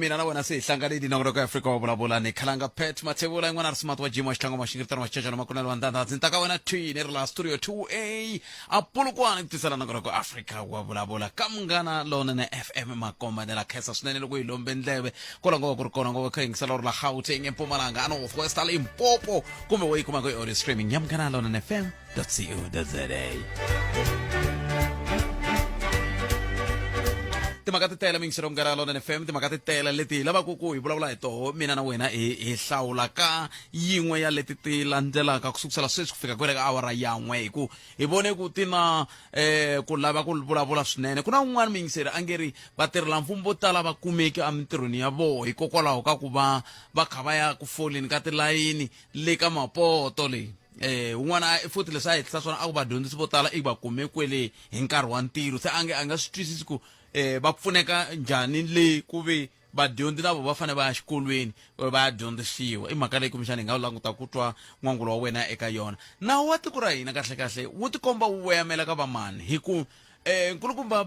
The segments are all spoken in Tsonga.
Mina na wena se hi hlanganile nongonoko ya Afrika wa vulavula ni khalanga Pat Mathebula yin'wana ri smart wa gym wa xihlango maxingiritano wa xichachana makunelo wa ndanda ndzi ta ka wena thwini ri laha studio 2A a Polokwane ku tisela nongonoko Afrika wa vulavula ka Munghana Lonene FM makombanela khensa swinene loko hi lombe ndleve kwala ngo va ku ri kona ngo va kha yingisela uri la Gauteng eMpumalanga a North West a Limpopo kumbe wo yi kuma ku audio streaming ya Munghana Lonene FM www.co.za. Timhaka ti tele mingiselo munghana Lonene FM, timhaka ti tele leti hi lavaka ku hi vulavula hi toho mina na wena hi hi hlawula ka yin'we ya leti ti landzelaka ku sukusela sweswi ku fika kwele ka awara ya n'we hi ku hi vone ku ti na eh ku lava ku vulavula swinene. Ku na un'wana muyingiseri a nge ri vatirhelamfumo vo tala va kumeki emintirhweni ya voho hikokwalaho ka ku va va kha va ya ku foleni ka tilayini le ka mapoto leyi. Eh un'wana futhi leswi a hetlisa swona a ku vadyondzisi vo tala i va kume kwele hi nkarhi wa ntirho, se a nge a nga swi twisisi ku va pfuneka njhani le ku ve vadyondzi na vo va fanele va ya xikolweni va ya dyondzisiwa. I mhaka leyi kumbexana hi nga languta ku twa n'wangulo wa wena eka yona. Nawu wa tiko ra hina kahlekahle wu tikomba wu voyamela ka vamani hi ku Nkulukumba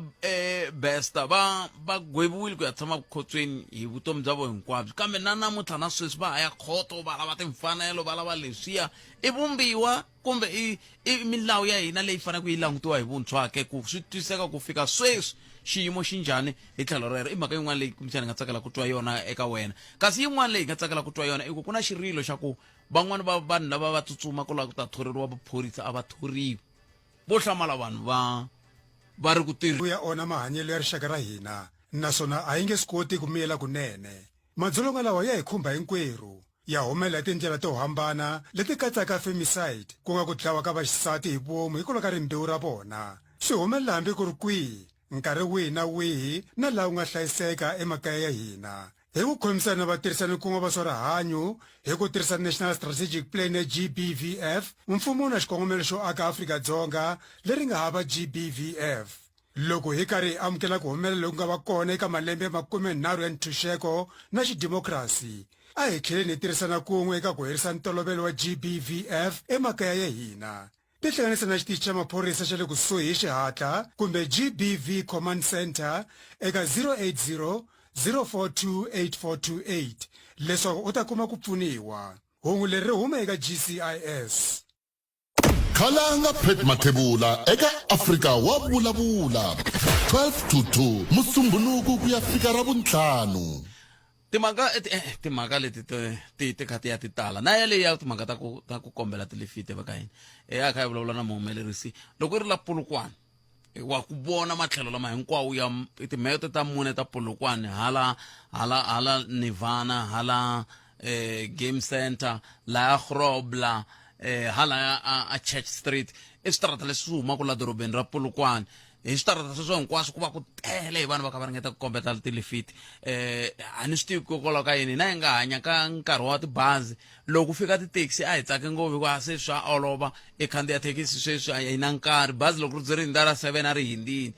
Bester va va gweviwile ku ya tshama vukhotsweni hi vutomi bya vona hinkwabyo, kambe na namuntlha na sweswi va ha ya khoto, va lava timfanelo, va lava leswiya. I vumbiwa kumbe i i milawu ya hina leyi faneleke yi langutiwa hi vuntshwa ke ku swi twiseka ku fika sweswi xiyimo xi njhani hi tlhelo rero. I mhaka yin'wana leyi kumbexana hi nga tsakela ku twa yona eka wena. Kasi yin'wana leyi hi nga tsakela ku twa yona i ku ku na xirilo xa ku van'wani va vanhu lava va tsutsuma ku lava ku ta thoriwa vuphorisa a va thoriwi. Vo hlamala vanhu va va ri ku tirheni. Ya onha mahanyelo ya rixaka ra hina naswona a hi nge swi koti ku miyela kunene. Madzolonga lawa ya hi khumba hinkwerhu. Ya humelela hi tindlela to hambana leti katsaka femicide, ku nga ku dlawa ka vaxisati hi vomu hikwalaho ka rimbewu ra vona. Swi humelela hambi ku ri kwihi, nkarhi wihi na wihi na laha ku nga hlayiseka emakaya ya hina. Hi ku khomisana na vatirhisanikun'we va swa rihanyu hi ku tirhisa National Strategic Plan ya GBVF, mfumo wu na xikongomelo xo aka Afrika-Dzonga leri nga hava GBVF. Loko hi karhi hi amukela ku humelela loku nga va kona eka malembe ya makumenharhu ya ntshunxeko na xidimokirasi, a hi tlheleni hi tirhisana kun'we eka ku herisa ntolovelo wa GBVF emakaya ya hina. Tihlanganise na xitichi xa maphorisa xa le kusuhi hi xihatla kumbe GBV Command Centre eka 080 042 8428 leswaku u ta kuma ku pfuniwa. Hungu leri ri huma eka GCIS. Khalanga Pat Mathebula eka Afrika wa Vulavula 12 to 2 Musumbhunuku ku ya fika Ravuntlhanu. Timhaka eh, timhaka leti ti ti ti kha ti ya ti tala na yaleyo ya timhaka ta ku ta ku kombela tilifiti va ka hina e a kha hi vulavula na muhumelerisi loko i ri la Polokwane wa ku vona matlhelo lama hinkwawo ya timheto ta mune ta Polokwane hala hala hala Nirvana hala game center laya Grobler hala a Church Street i switarata leswi swi humaka la dorobeni ra Polokwane hi switarata sweswo hinkwaswo ku va ku tele hi vanhu va kha va ringeta ku kombeta tilifiti a ni swi tivi hikokwalaho ka yini hina hi nga hanya ka nkarhi wa tibazi loko ku fika tithekisi a hi tsaki ngopfu hikuva se swa olova i khandziya thekisi sweswi a yi na nkarhi bazi loko ri ze ri hindza ra 7 a ri hindzini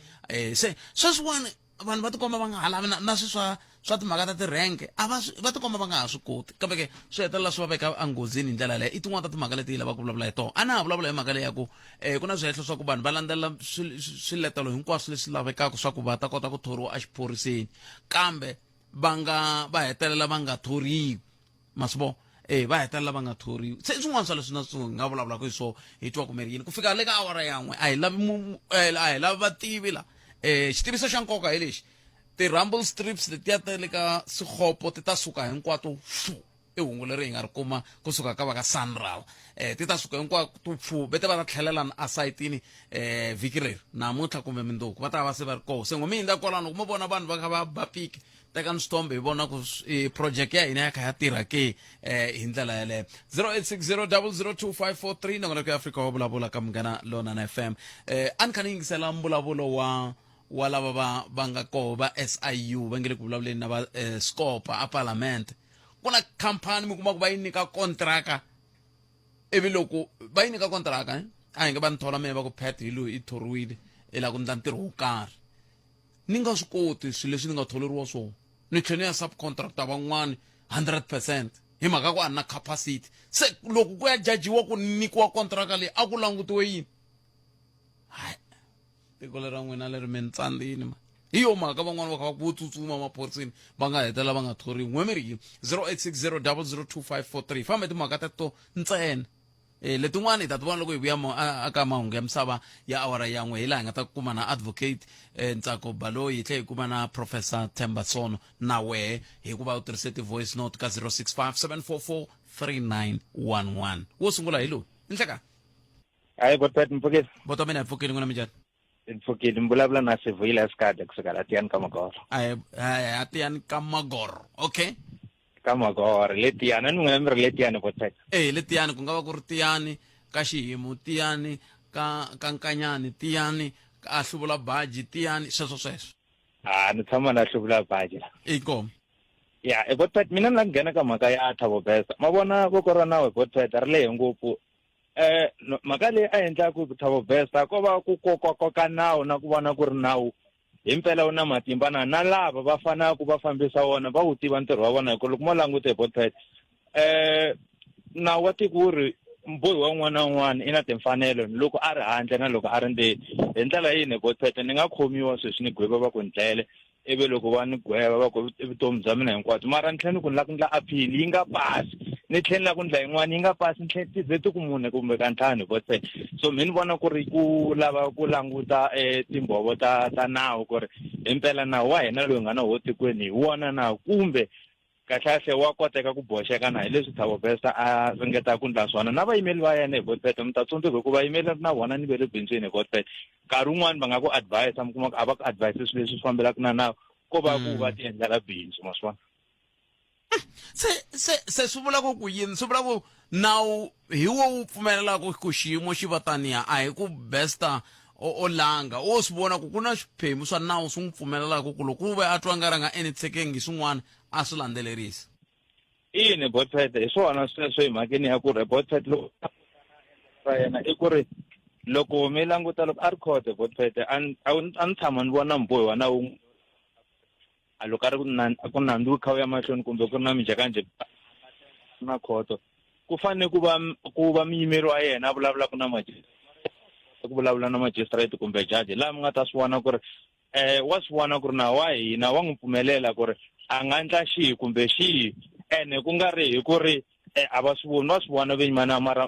se sweswiwani vanhu va tikomba va nga ha lavi na, na swi swa swa timhaka ta tirenke a va va tikomba va nga ha swi koti kambe ke swi hetelela swi va veka enghozini hi ndlela yaleyo. I tin'wana ta timhaka leti hi lavaka ku vulavula hi tona. A na ha vulavula hi mhaka leyi ya ku ku na swihehlo swa ku vanhu va landzelela swiletelo hinkwaswo leswi lavekaka swa ku va ta kota ku thoriwa exiphoriseni kambe va nga va hetelela va nga thoriwi. Ma swi vona? E va hetelela va nga thoriwi. Se i swin'wana swa leswi na swi nga vulavulaka hi swona hi twa ku mi ri yini. Ku fika le ka awara ya n'we a hi lavi a hi lavi vativi la. Xitiviso xa nkoka hi lexi, ti-rumble strips letiya ta le ka Sekgopo ti ta suka hinkwato fu. I hungu leri hi nga ri kuma kusuka ka va ka Sanral. Ti ta suka hinkwato fu, ve te va ta tlhelela esayitini vhiki leri namuntlha kumbe mundzuku va ta va se va ri koho. Se n'we mi hindza kwalano loko mo vona vanhu va kha va ba piki tekani swithombe hi vona ku project ya hina ya kha ya tirha ke hi ndlela yaleyo. 0860002543 nongonoko ya Afrika wa vulavula ka Munghana Lonene FM. A ni kha ni yingisela mbulavulo wa wa lava va va nga koho va SIU va nge le ku vulavuleni na va Scopa a Parliament. Ku na khampani mi kuma ku va yi nyika kontraka ivi loko va yi nyika kontraka a hi nge va ni thola mina va ku Pat hi loyi i thoriwile i lava ku endla ntirho wo karhi. Ni nga swi koti swilo leswi ni nga tholeriwa swona ni tlhela ni ya subcontractor van'wani 100% hi mhaka ku a ni na capacity. Se loko ku ya jajiwa ku ni nyikiwa kontraka leyi a ku langutiwe yini? Hayi tiko lera n'wina leri mi ni tsandzini ma. Hi yo mhaka van'wana va kha va ku vo tsutsuma maphoriseni va nga hetelela va nga thoriwi. N'we mi ri yini? 0860 002543. Fambe timhaka teto ntsena. E, letin'wana hi ta ti vona loko hi vuya aka mahungu ya misava ya awara yan'we hi laha hi nga ta kuma na advocate eh, Ntsako Baloyi hi tlhela hi kuma na Professor Themba Sono na wehe hikuva u tirhise ti-voice note ka 065 744 3911. Wo sungula hi lowu. Nhleka. Hayi botpet mpfukile. Bota mina hi pfukile n'wina minjhani? Mpfukile mi vulavula na Sivuyile Esikade kusuka la Tiyani ka Magoro. A a Tiyani ka Magoro. Okay. Ka Magoro le Tiyani ni n'wina mi ri le Tiyani botpet. Eh le Tiyani ku nga va ku ri Tiyani ka Xihimu, Tiyani ka ka Nkanyani, Tiyani a hluvula baji, Tiyani sweswo sweswo. Ah ni tshama na hluvula baji la. Inkomu. Ya e botpet mina ni la ku nghena ka mhaka ya Thabo Bester. Ma vona voko ra nawu botpet ri lehe ngopfu. Eh mhaka leyi a endlaku Thabo Bester ko va ku koka nawu na ku vona ku ri nawu himpela wu na matimba na na lava va fanaka va fambisa wona va wu tiva ntirho wa vona hi ku loko mo languta hi botpet eh nawu wa tiko wu ri mbohiwa un'wana na un'wana i na timfanelo loko a ri handle na loko a ri ndzeni hi ndlela yini botpet ni nga khomiwa sweswi ni gweva va ku ni dlele ivi loko va ni gweva va ku i vutomi bya mina hinkwabyo mara ni tlhela ni ku ni lava ku ndla appeal yi nga pasi ni tlhela ni lava ku ndla yin'wana yi nga pasi ni tlhela ti ze ti ku mune kumbe ka ntlhanu hi se so mi ni vona ku ri ku lava ku languta um timbhovo ta ta nawu ku ri himpela nawu wa hina loyi nga na wo tikweni hi wona nawu kumbe Kahlekahle wa koteka ku boxeka na hi leswi Thabo Bester a ringetaka ku ndla swona na vayimeli va yena hi Godfred. Mi ta tsundzuka hikuva vayimeli na vona ni ve le bindzwini hi Godfred. Nkarhi wun'wani va nga ku advise mi kuma ku a va ku advise swilo leswi fambelaka na nawu ko va ku va ti endlela bindzu ma swi vona. Se se se swi vula ku ku yini? Swi vula ku nawu hi wo wu pfumelelaka ku xiyimo xi va taniya a hi ku Bester o o langa o swi vona ku ku na swiphemu swa nawu swi n'wi pfumelelaka ku loko ku ve a twa nga ri a nga enetisekengi hi swin'wana a swi landzelerisi. Ina Botfet hi swona sweswo emhakeni ya ku ri Botfet loko ra yena i ku ri loko mi languta loko a ri khoto Botfet a a ni tshama ni vona mubohiwa na wun'we a loko a ri ku nandzu wu kha wu ya mahlweni kumbe ku ri na minjhekanjhe na khoto ku fanele ku va ku va muyimeri wa yena a vulavulaka na ku vulavula na magistrate kumbe judge laha mi nga ta swi vona ku ri eh wa swi vona ku ri nawu wa hina wa n'wi pfumelela ku ri a nga ndla xihi kumbe xihi ene ku nga ri hi ku ri eh, a va swi voni va swi vona vinyi mana mara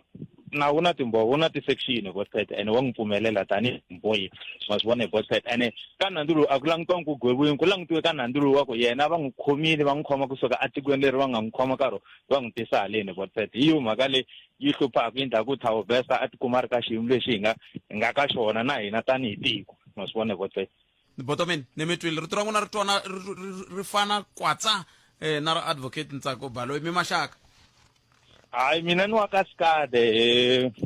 nawu na timbhovo wu na ti-section hi botpet ene wa n'wi pfumelela tanihi mbhoyi ma swi vona hi botpet ene ka nandzu lowu a ku langutiwangi ku gweviwini ku langutiwe ka nandzu lowu wa ku yena va n'wi khomile va n'wi khoma kusuka atikweni leri va nga n'wi khoma ka rona va n'wi tisa haleni hi botpet hi yo mhaka leyi yi hluphaka yi ndlaku Thabo Bester a tikuma a ri ka xiyimo lexi hi nga hi nga ka xona na hina tanihi tiko ma swi vona hi botpet Botomin ni mi twile rito ra n'wina ri twana ri fana kwatsa eh, na ra advocate Ntsako Baloyi mi maxaka hayi mina ni wa ka Sikade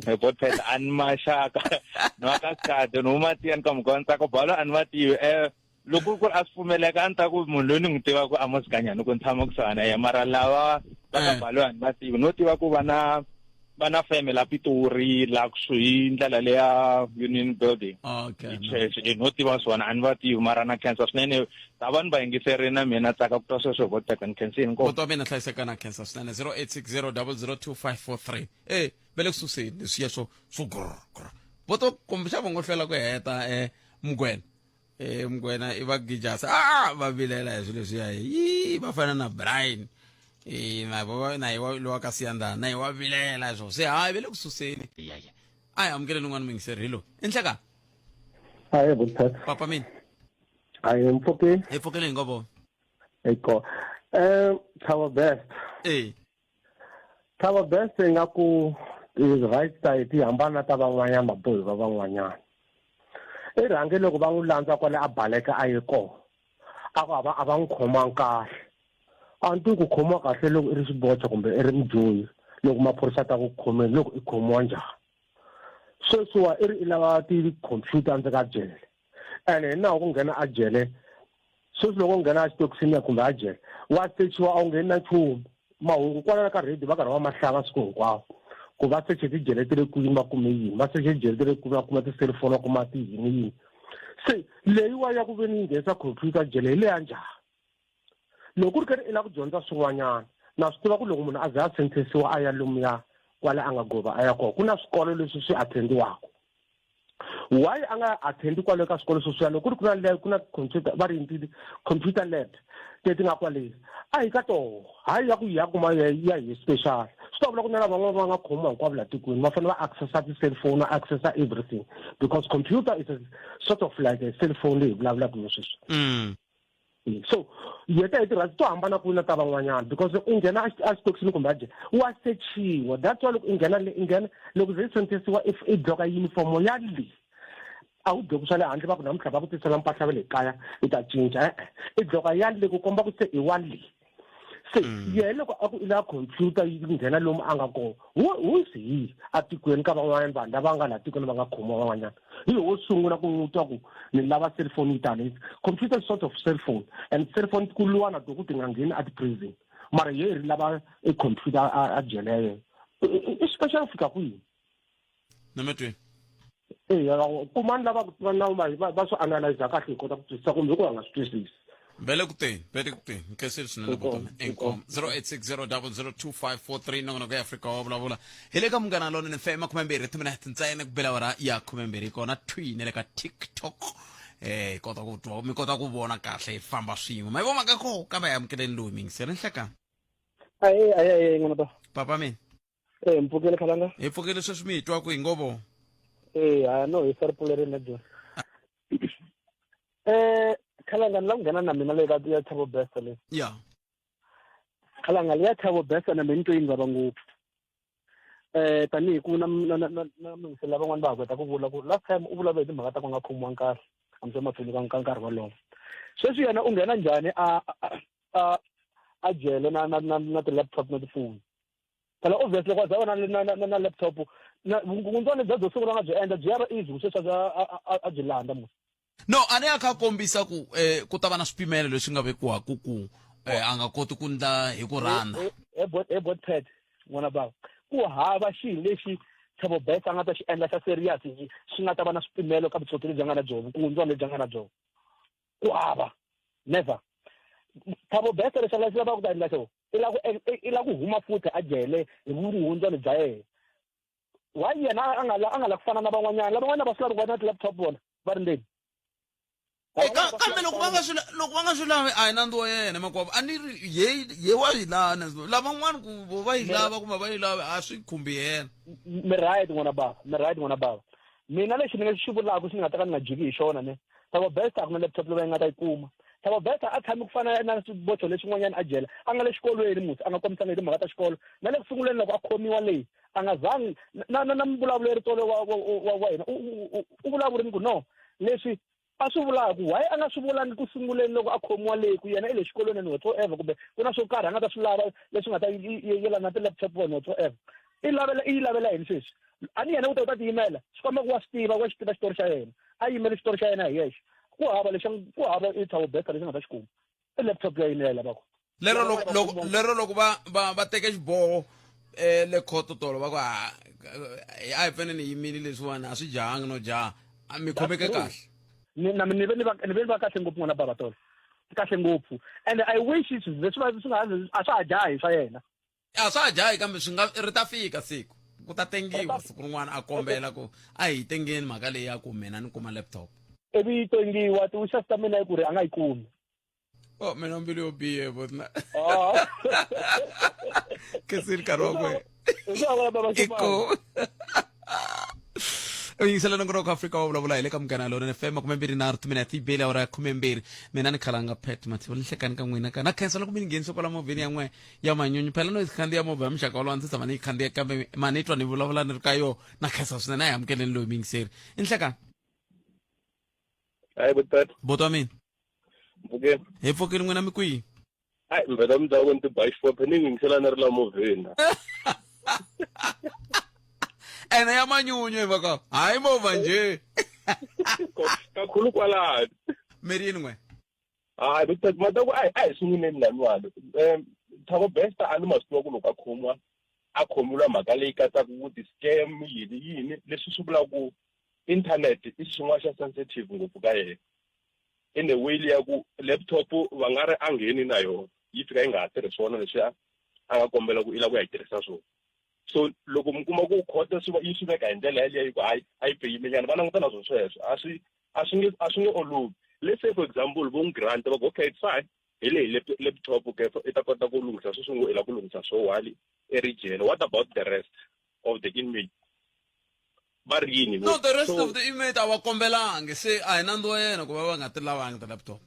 hi Botpet a ni maxaka ni wa ka Sikade ni huma tiyani ka muganga Ntsako Baloyi a ni va tivi eh loko ku ri a swi pfumeleka a ni ta ku munhu loyi ni n'wi tivaka Amos Kanyani ku ni tshama kusuhana na yena mara lava va ka Baloyi a ni va tivi no tiva ku va na va na feme la Pitori la kusuhi ndlela leya Union Building okay hi church e no tiva swona a ni va tivi mara na khensa swinene ta va ni va yingiserile na mina tsaka ku twa sweswo vo teka ni khensini ngopfu Buti wa mina hlayiseka na khensa swinene 0860002543 eh va le kususeni leswiya swo swo grr grr voto kumbexana va ngo hlwela ku heta eh mugwena eh mugwena i va gijasa ah va vilela hi swilo leswiya yi va fana na Brian eh na va na yiwa lowa ka Siyanda na yiwa vilela swo se hayi va le kususeni ya ya a hi amukeleni un'wana muyingiseri hi loyi i nhlekani Hayi butata. papa mina Hayi mpfukeni. hi pfukele hi ngovo Eko. Eh Thabo Best. eh Thabo Best ingaku is right side yi hambana ta van'wanyana vabohi va van'wanyana. I rhange loko va n'wi landza kwale a baleka a ye kona. A ku a va a va n'wi khomangi kahle. A ni tivi ku khomiwa kahle loko i ri xibocha kumbe i ri mudyohi loko maphorisa ta ku khomeni loko i khomiwa njhani. Sweswiwa i ri i lava ti-computer ndzeni ka jele ene hi nawu ku nghena a jele sweswi loko u nghena exitokisini kumbe a jele wa sechiwa a wu ngheni na nchumu mahungu kwala ka radio va karhi va ma hlava siku hinkwawo ku va seche tijele ti le kwini va kume yini va seche tijele ti le kwini va kuma tiselifoni va kuma ti yini yini se leyiwa ya ku ve ni yi nghenisa computer jele hi leya njhani loko ku ri ke ni i lava ku dyondza swin'wanyana na swi tiva ku loko munhu a ze a senthesiwa a ya lomuya kwale a nga gova a ya kona ku na swikolo leswi swi attendiwaka. Why a nga attendi kwale ka swikolo sweswiya loko ku ri ku na ku na computer va ri yini computer lab leti nga kwale a hi ka toho hayi ya ku ya kuma ya hi special swi ta vula ku na lavan'wana va nga khomiwa hinkwavo laha tikweni va fanele va accessa ti-cellphone va accessa everything because computer is a sort of like a cellphone leyi hi vulavulaka hi sweswi. So yeta hi ti-rights to hambana kwihi na ta van'wanyana because u nghena exitokisini kumbe a wa sechiwa. That's why loko i nghena i nghena loko ze i sentensiwa i dloka uniform ya le a wu dloki swa le handle va ku namuntlha va ku tisela mpahla va le kaya i ta cinca e-e i dloka ya le ku komba ku se i wa le se yehe loko a ku i lava computer yi nghena lomu a nga kona who is he atikweni ka van'wanyana vanhu lava nga laha tikweni va nga khomiwa van'wanyana hi wo sungula ku n'wi twa ku ni lava cellphone yi tani computer is sort of cellphone and cellphone ku lwiwa na to ku ti nga ngheni a ti-prison mara ye ri lava e computer a jele ya yena i special fika kwihi. Nametweni. Eya kumani lava ku tiva nawu va swi analyza kahle hi kota ku twisisa kumbe ku va nga swi twisisi. Vele ku teni, vele ku teni. Nkhensile swinene Inkomu, buti. Inkomu. 0860002543 nongonoko ya Afrika wa vulavula. Hi le ka Munghana Lonene FM 20 timinete ntsena ku bela awara ya 12 kona thwi na le ka TikTok. Eh kota ku twa mi kota ku vona kahle hi famba swin'we. Ma yi vona mhaka ko kambe a amukeleni loyi mingiseri nhlekani. Aye aye aye n'wana ba. Papa mina. Eh mpfukile khalanga. Hi pfukile sweswi mi hi twa ku hi ngo vo. Eh a no hi saripulere na jona. Eh khalanga ni la ku nghena na mina leyi ka ya Thabo Bester leyi. Ya. Khalanga leyi ya Thabo Bester na mina ni twe yi ni vava ngopfu. Eh tanihi ku na na na na mingisela lavan'wana va ha kota ku vula ku last time u vulavula hi timhaka ta ku nga khomiwa kahle hambi mahlweni ka nkarhi wolowo. Sweswi yena u nghena njhani a a a jele na na na na ti-laptop na tifoni. Phela obviously loko a za va na na na na laptop na vukungundzwana lebyi byo sungula nga byi endla byi ya va easy ku sweswi a byi landza musi. No, a ni a kha kombisa ku eh, ku ta va na swipimelo leswi nga vekiwaka ku eh, a nga koti ku ndla hi ku rhandza. He botpad n'wana bava ku hava xilo lexi Thabo Bester a nga ta xi endla xa serious xi nga ta va na swipimelo ka vutsotsi lebyi a nga na byona vukungundzwana lebyi a nga na byona. Ku hava never. Thabo Bester lexi a nga xi lavaka ku ta endla xona i lava ku i lava ku huma futhi a jele hi vukungundzwana bya yena. Why yena a nga a nga la ku fana na van'wanyana lavan'wana va swi lavi ku va na ti-laptop vona va ri ndzeni. Kambe loko va nga swi loko va nga swi lavi a hi nandzu wa yena makwavo a ni ri ye ye wa yi lava nandzu lavan'wana ku vo va yi lava kumbe va yi lavi a swi khumbi yena. Mi right n'wana bava mi right n'wana bava mina lexi ni nga xi vulaka xi ni nga ta ka ni nga jiki hi xona ne Thabo Bester a ku na laptop leyi va nga ta yi kuma. Thabo Bester a tshami ku fana na swibocho leswin'wanyana a jele a nga le xikolweni musi a nga kombisanga hi timhaka ta xikolo na le ku sunguleni loko a khomiwa leyi a nga zangi na na na mbulavuleri tolo wa wa wa hina u vulavurini ku no leswi a swi vulaka why a nga swi vulangi ku sunguleni loko a khomiwa leyi ku yena i le xikolweni and whatsoever kumbe ku na swo karhi a nga ta swi lava leswi nga ta yelana na ti-laptop and whatsoever i lavela i yi lavela yini sweswi a ni yena u ta u ta tiyimela swi komba ku wa swi tiva wa xi tiva xitori xa yena a yimele xitori xa yena hi yexe ku hava lexi ku hava i Thabo Bester lexi nga ta xi kuma i laptop ya yini ya yi lavaka. Lero loko loko lero loko va va va teke xiboho eh le khoto tolo va ku a a hi fanele ni yimile leswiwani a swi jahangi no jaha a mi khomeke kahle. Ni na ni ve ni va ni ve ni va kahle ngopfu n'wana bava tolo kahle ngopfu and I wish leswi va swi nga a swa ha jahi swa yena. A swa ha jahi kambe swi nga ri ta fika siku ku ta tengiwa siku rin'wana a kombela ku a hi tengeni mhaka leyi ya ku mina ni kuma laptop. Ivi yi tengiwa ti-wishes ta mina i ku ri a nga yi kumi. Oh mina mbilu yo biha botna. Ah. Ke se nkarhi wa kwe. I ko. U yingisela nongonoko Afrika wa vulavula hi le ka Munghana Lonene FM 23 timinete yi bele awara ya 12 mina ni khalanga Pat Mathiva ni hlekani ka n'wina ka na khensa loko mi ni nghenisa kwala movheni ya n'we ya manyunyu phela no yi khandziya movha ya muxaka wolowo a ndzi tshama ni yi khandziya kambe ma ni twa ni vulavula ni ri ka yo na khensa swinene a hi amukeleni loyi muyingiseri i nhlekani. Hayi botata. Boti wa mina. Mpfukeni. Hi pfukile n'wina mi kwihi? Hayi mvheta mindzhaku ni tiba xifophe ni yingisela ni ri la movheni. Ene ya manyunyu hi mhaka hayi movha nje. Kakhulu kwalano. Mi ri yini n'we? Hayi botata mata ku a hi sunguleni laniwani. Thabo Bester a ni ma swi tiva ku loko a khomiwa a khomiwa mhaka leyi katsaka ku ti-scam yini yini leswi swi vulaka ku internet i xin'wana xa sensitive ngopfu ka yena in a way liya ku laptop va nga ri a ngheni na yona yi fika yi nga ha tirhi swona leswi a nga kombela ku i lava ku ya yi tirhisa swona. So loko mi kuma ku khoto swi yi swi veka hi ndlela yaliya yi ku hayi a yi peyimenyana, va languta na swo sweswo, a swi nge olovi. Let's say, for example, vo n'wi grant, va ku, "Okay, it's fine, hi leyi laptop ke, i ta kota ku lunghisa sweswi ngo i lava ku lunghisa swo while i ri jele." What about the rest of the inmate? Va ri yini? No, the rest of the inmate a va kombelangi, se a hi nandzu wa yena ku va va nga ti lavangi ti-laptop.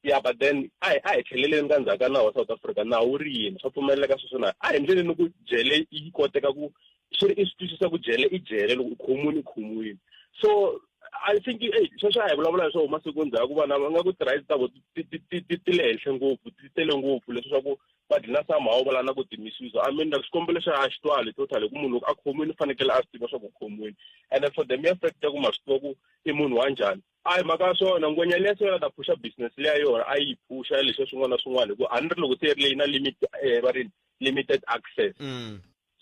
Yeah, but then a hi tlheleleni ka ndzhaku ka nawu wa South Africa. Nawu wu ri yini? Swa pfumeleleka sweswo na? A hi ndleleni ku jele yi koteka ku swi ri i swi twisisa ku jele i jele, loko u khomiwile, u khomiwile. So I think, ey, sweswo a hi vulavula hi swo masiku ndzhaku, vana va nga ku ti-rights ta vo ti le henhla ngopfu, ti tele ngopfu, leswi swa ku va dlina somehow va lava na ku ti-misuse. I mean, like, xikombelo xa a xi twali totally ku munhu loko a khomiwile u fanekele a swi tiva swa ku khomiwile, and then for the mere fact ya ku ma swi tiva ku i munhu wa njhani, a hi mhaka ya swona. Ngwenya liya se la ta phusha business liya yona, a yi phusha leswiya swin'wana na swin'wana, hi ku a ni ri loko se yi ri leyi na limit, va ri limited access.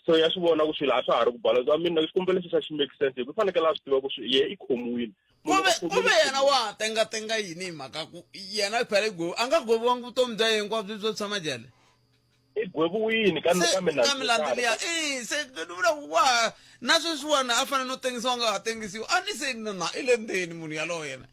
So ya swi vona ku swilo a swa ha ri ku balance. I mean, xikombelo lexi xa xi make sense, hi ku fanekele a swi tiva ku swi ye i khomiwile. Kuve yena wa tengatenga yini hi mhaka ku yena phela i gwevi, a nga gweviwangi vutomi bya yena hinkwabyo byo tshama jele? I gweviwini ka ka milandzu liya i se ni vula ku wa na sweswiwani a fanele no tengisiwa, nga ha tengisiwa, a ni se na i le ndzeni munhu yalowo yena.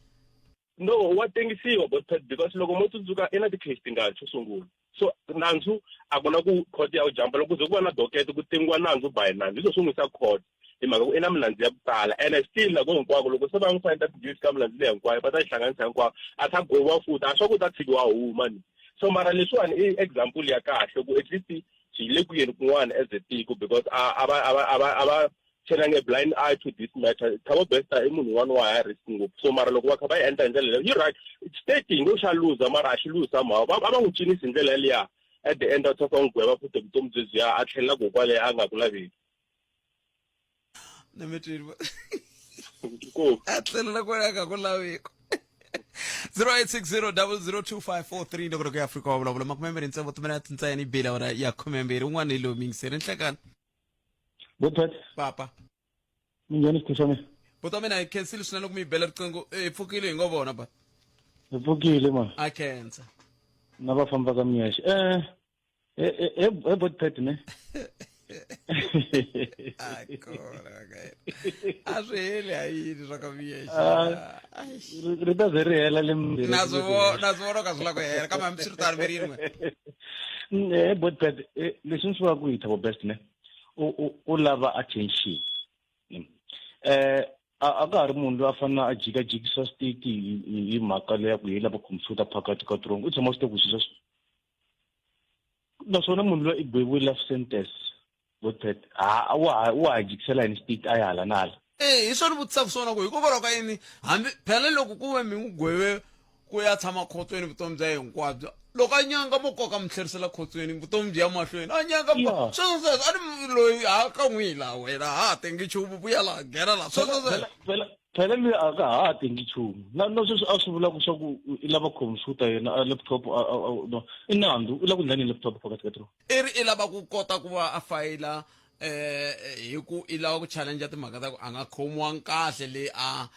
No, wa tengisiwa, but because loko mo tsundzuka, i na ti-case tingani xo sungula. So nandzu a ku na ku court ya ku jumpa loko ku ze ku va na docket ku tengiwa nandzu by nandzu, hi swo swi n'wi yisa court hi mhaka ku i na milandzu ya ku tala. Ene still loko hinkwako loko se va n'wi fayinda ti-dues ka milandzu leyi hinkwayo, va ta yi hlanganisa hinkwayo, a ta gweviwa futhi, a swa ku ta tshikiwa huma ni. So mara leswiwani i example ya kahle ku at least hi le ku yeni kun'wana as a tiko, because a va turning a blind eye to this matter. Thabo Bester i munhu un'wana wa high risk ngopfu. So mara loko va kha va yi endla hi ndlela leyo yi right, state yi ngo xa luza, mara a xi luzi somehow. Va va n'wi cinisi hi ndlela yaliya, at the end a va n'wi gweva futhi vutomi byebyiya, a tlhelela ku kwale a nga ku laveki. Na mi twini? Ko a tlhelela kwale a nga ku laveki. 0860002543, ndokoloko ya Afrika wa vulavula, 26 timinete ntsena yi bile awara ya 12. Un'wana hi lowu mingiseri nhlekani. Bothat. Papa. Minjhani, xithu xa mina? Buti wa mina, hi khensile swinene loko mi yi bela riqingho. Hi pfukile, hi ngo vona ba. Hi pfukile ma. A khensa. Na va famba ka miyexe. He Botpet ne. A kona ka yena. A swi heli ha yini swa ka miyexe? Ah, ri ta ze ri hela lembe. Na swi vona ka swi lava ku hela, kambe hambiswiritano mi ri yini n'we? He Botpet, leswi ni swi vulaka ku hi Thabo Best ne. U lava attention. A ka ha ri munhu loyi a fanele a jikajikisa state hi mhaka leya ku yi lava computer phakathi ka trongo. U tshama swi tiva ku swilo sweswo. Naswona munhu loyi i gweviwe life sentence. Botpet. Ha wa ha jikisela yini state a ya hala na hala? Eh, hi swona vutisaka swona ku hikokwalaho ka yini, hambi phela loko ku ve mi n'wi gweve ku ya tshama khotsweni vutomi bya yena hinkwabyo, loko a nyanga mo koka mi tlherisela khotsweni, vutomi byi ya mahlweni, a nyanga sweswo sweswo a ni loyi ha ka n'wi la wena ha tengi nchumu, vuya laha, nghena laha, sweswo sweswo. Phela loyi a ka ha tengi nchumu na sweswi a swi vulaka swa ku i lava computer yena a laptop no, i nandzu u lava ku ndla ni laptop phakathi ka tiro. I ri i lava ku kota ku va a fayila hi ku i lava ku challenge timhaka ta ku a nga khomiwangi kahle leyi a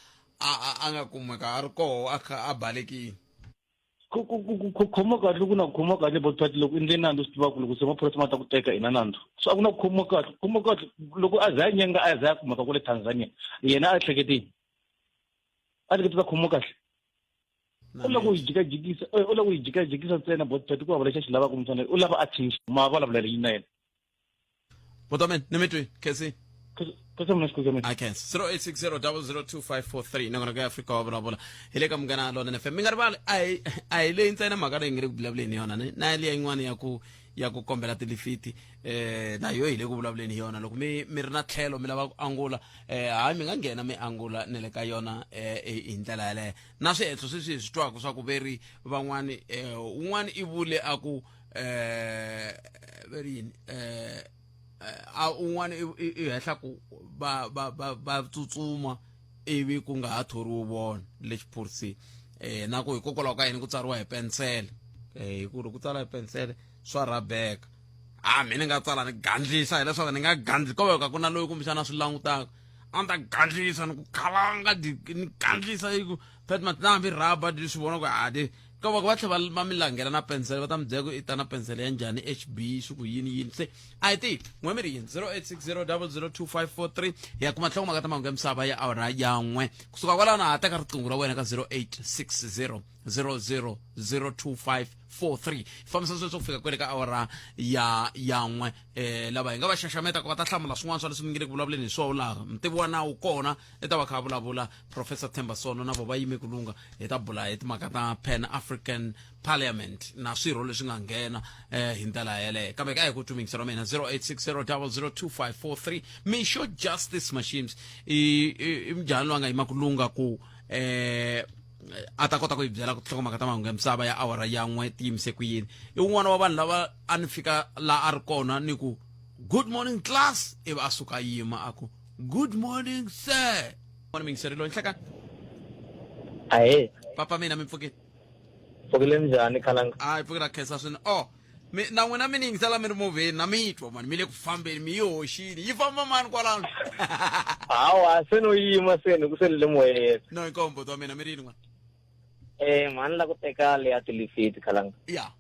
nga kumeka a ri koho a kha a balekile. Ku khoma kahle, ku na ku khoma kahle, Botpet. Loko i ndle nandzu, swi tiva ku loko se maphorisa ma ta ku teka i na nandzu, so a ku na ku khomiwa kahle. Ku khoma kahle loko a za a nyenga, a za a kumeka kwale Tanzania, yena a hleketini, a hleketa ta khomiwa kahle. U lava ku yi jikajikisa, u lava ku yi jikajikisa ntsena, Botpet, ku hava lexi a xi lavaka mufana. U lava attention, ma vulavula yini na yena? Botamen, ni mi twi, khensi. Khensa mina, xikwembu xa mina. I khensa. 0860002543, nongonoko ya Afrika wa vulavula, hi le ka Munghana Lonene FM. Mi nga rivali, a hi leyi ntsena mhaka leyi nge le ku vulavuleni hi yona ne, na liya yin'wana ya ku kombela tilifiti, na yo hi le ku vulavuleni hi yona. Loko mi ri na tlhelo mi lava ku angula, hayi, mi nga nghena mi angula ne le ka yona hi ndlela yaleyo. Na swihehlo sweswi hi swi twaka swa ku veri van'wani, un'wana i vule a ku veri yini, a un'wana i hehla ku va tsutsuma ivi ku nga ha thoriwi vona le xiphoriseni, na ku hikokwalaho ka yini ku tsariwa hi pensele, hi ku ri ku tsala hi pensele swa rhabeka. A mina ni nga tsala ni gandlisa, hileswaku ni nga gandli ko ka ku na loyi kumbexana swi langutaka, a ni ta gandlisa ni ku khalanga ni gandlisa yi ku petmat na hambi rhaba swi vona ku a ti Ka va va tlhela va mi langela na pensele va ta mi byela ku i ta na pensele ya njhani HB swi ku yini yini se a hi tivi n'we mi ri yini 0860002543 hi ya kuma nhlokomhaka ta mahungu ya misava ya awara ya n'we kusuka kwalaho na ha teka riqingho ra wena ka 0860 0002543 fambisa sweswo ku fika kwele ka awara ya ya n'we eh lava hi nga va xaxameta ku va ta hlamula swin'wana swa leswi mi nge le ku vulavuleni hi swona laha mutivi wa nawu kona i ta va kha a vulavula Professor Themba Sono na vo va yime ku lungha hi ta bula hi timhaka ta Pan African Parliament na swirho leswi nga nghena eh, hi ndlela yeleyo kambe ka hi ku twi ra mina 0860002543 Mixo Justice Mashims i i mujhani loyi a nga yima ku lungha ku eh a ta kota ku yi byela ku nhlokomhaka ta mahungu ya misava ya awara ya n'we ti yimise ku yini i wun'wana wa vanhu lava a ni fika laha a ri kona ni ku good morning class ivi a suka a yima a ku good morning sir morning mingiseri loyi nhlekani Ahee, papa mina mi pfukile pfukile njhani khalanga? hayi pfukile a khensa swinene o mi na n'wina mi ni yingisela mi ri movheni na mi twa mani mi le ku fambeni mi yi hoxile yi famba mani kwalano Hawa, se no yima se ni ku se ni le moyeni. no inkomu buti wa mina mi ri yini n'wana Eh, mhani la ku teka le ya tilifiti khalanga. ya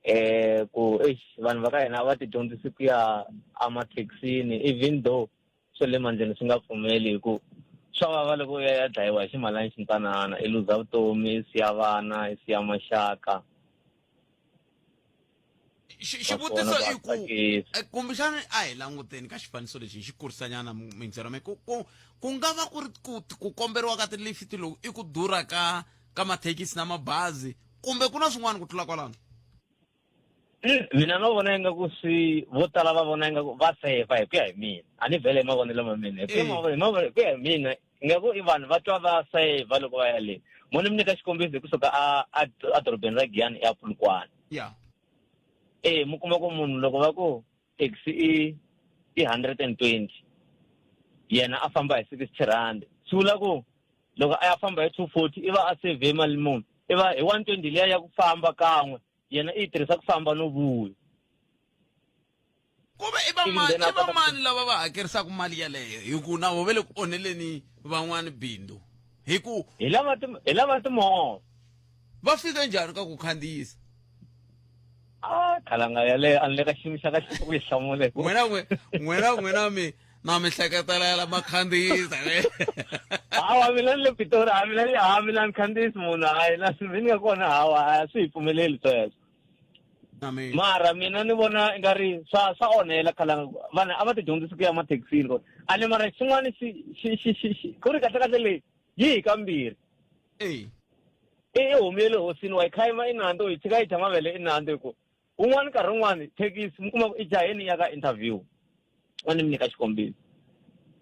Eh, ku eish vanhu va ka hina a va ti dyondzisi ku ya emathekisini even though swa le mandleni swi nga pfumeli hi ku swa vava loko u ya ya dlayiwa hi ximalani xintsanana i luza vutomi i siya vana i siya maxaka Xivutiso i ku kumbexana a hi languteni ka xifaniso lexi hi xi kurisanyana mindzero me ku ku ku nga va ku ri ku ku komberiwa ka tilifiti loku i ku durha ka ka mathekisi na mabazi kumbe ku na swin'wana ku tlula kwalano? Mina no vona ingaku swi vo tala va vona ingaku va safe hi ku ya hi mina a ni vhele hi mavonelo ma mina hi ku ya hi ku ya hi mina ingaku i vanhu va twa va safe loko va ya le mo ni mi nyika xikombiso hi kusuka a a a dorobeni ra Giyani ya Polokwane ya e mi kuma ku munhu loko va ku taxi i i 120 yena a famba hi 60 rand swi vula ku loko a ya famba hi 240 i va a save mali muni i va hi 120 liya ya ku famba kan'we yena i yi tirhisa ku famba no vuya kuve i vamani i vamani lava va hakerisaka mali yeleyo hi ku na vo ve le ku onheleni van'wani bindzu hi ku hi lava ti hi lava timovha va fika njhani ka ku khandziyisa a khalanga yaleyo a ni le ka xiyimo xa kahle ku yi hlamula n'wina n'wina n'wina mi na mi hleketelela ma khandziyisa hawa mina ni le pitori a mina ni ha mina ni khandziyisi munhu hayi la mi ni nga kona hawa a swi hi pfumeleli sweswo mara mina ni vona i nga ri swa swa onhela khalanga vanhu a va ti dyondzisi ku ya mathekisini kona a ni mara xin'wana xi xi xi xi xi ku ri kahle kahle leyi yi hi kambirhi e i homu ya le hosini wa yi khayima i nandzu yi tshika yi dya mavele i nandzu hi ku Wun'wana nkarhi wun'wana thekisi mi kuma ku i jaheni i ya ka interview a ni mi nyika xikombiso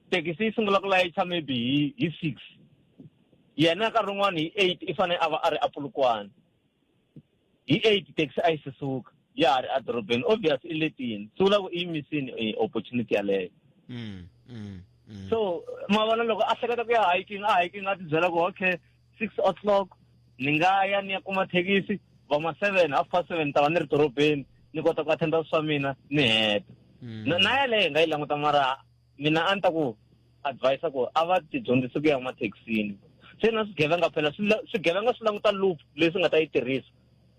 thekisi yi sungula ku layicha maybe hi hi 6 yena nkarhi wun'wana hi 8 i fanele a va a ri apulukwana hi 8 taxi a yi se suka ya ha ri edorobeni obvious i letini swi vula ku i yimisini eh, opportunity yaleyo mm, mm, mm. So ma vona loko a hleketa ku ya hiking a hiking a tibyela ku okay 6 o'clock ni nga ya ni ya kuma thekisi va ma 7 half past 7 ta va ni ri dorobeni ni kota ku attenda swa mina ni heta. Na na yaleyo hi nga yi languta mara mina a ni ta ku advise ku a va ti dyondzisi ku ya mathekisini se na swigevenga phela swigevenga swi languta loop leyi swi nga ta yi tirhisa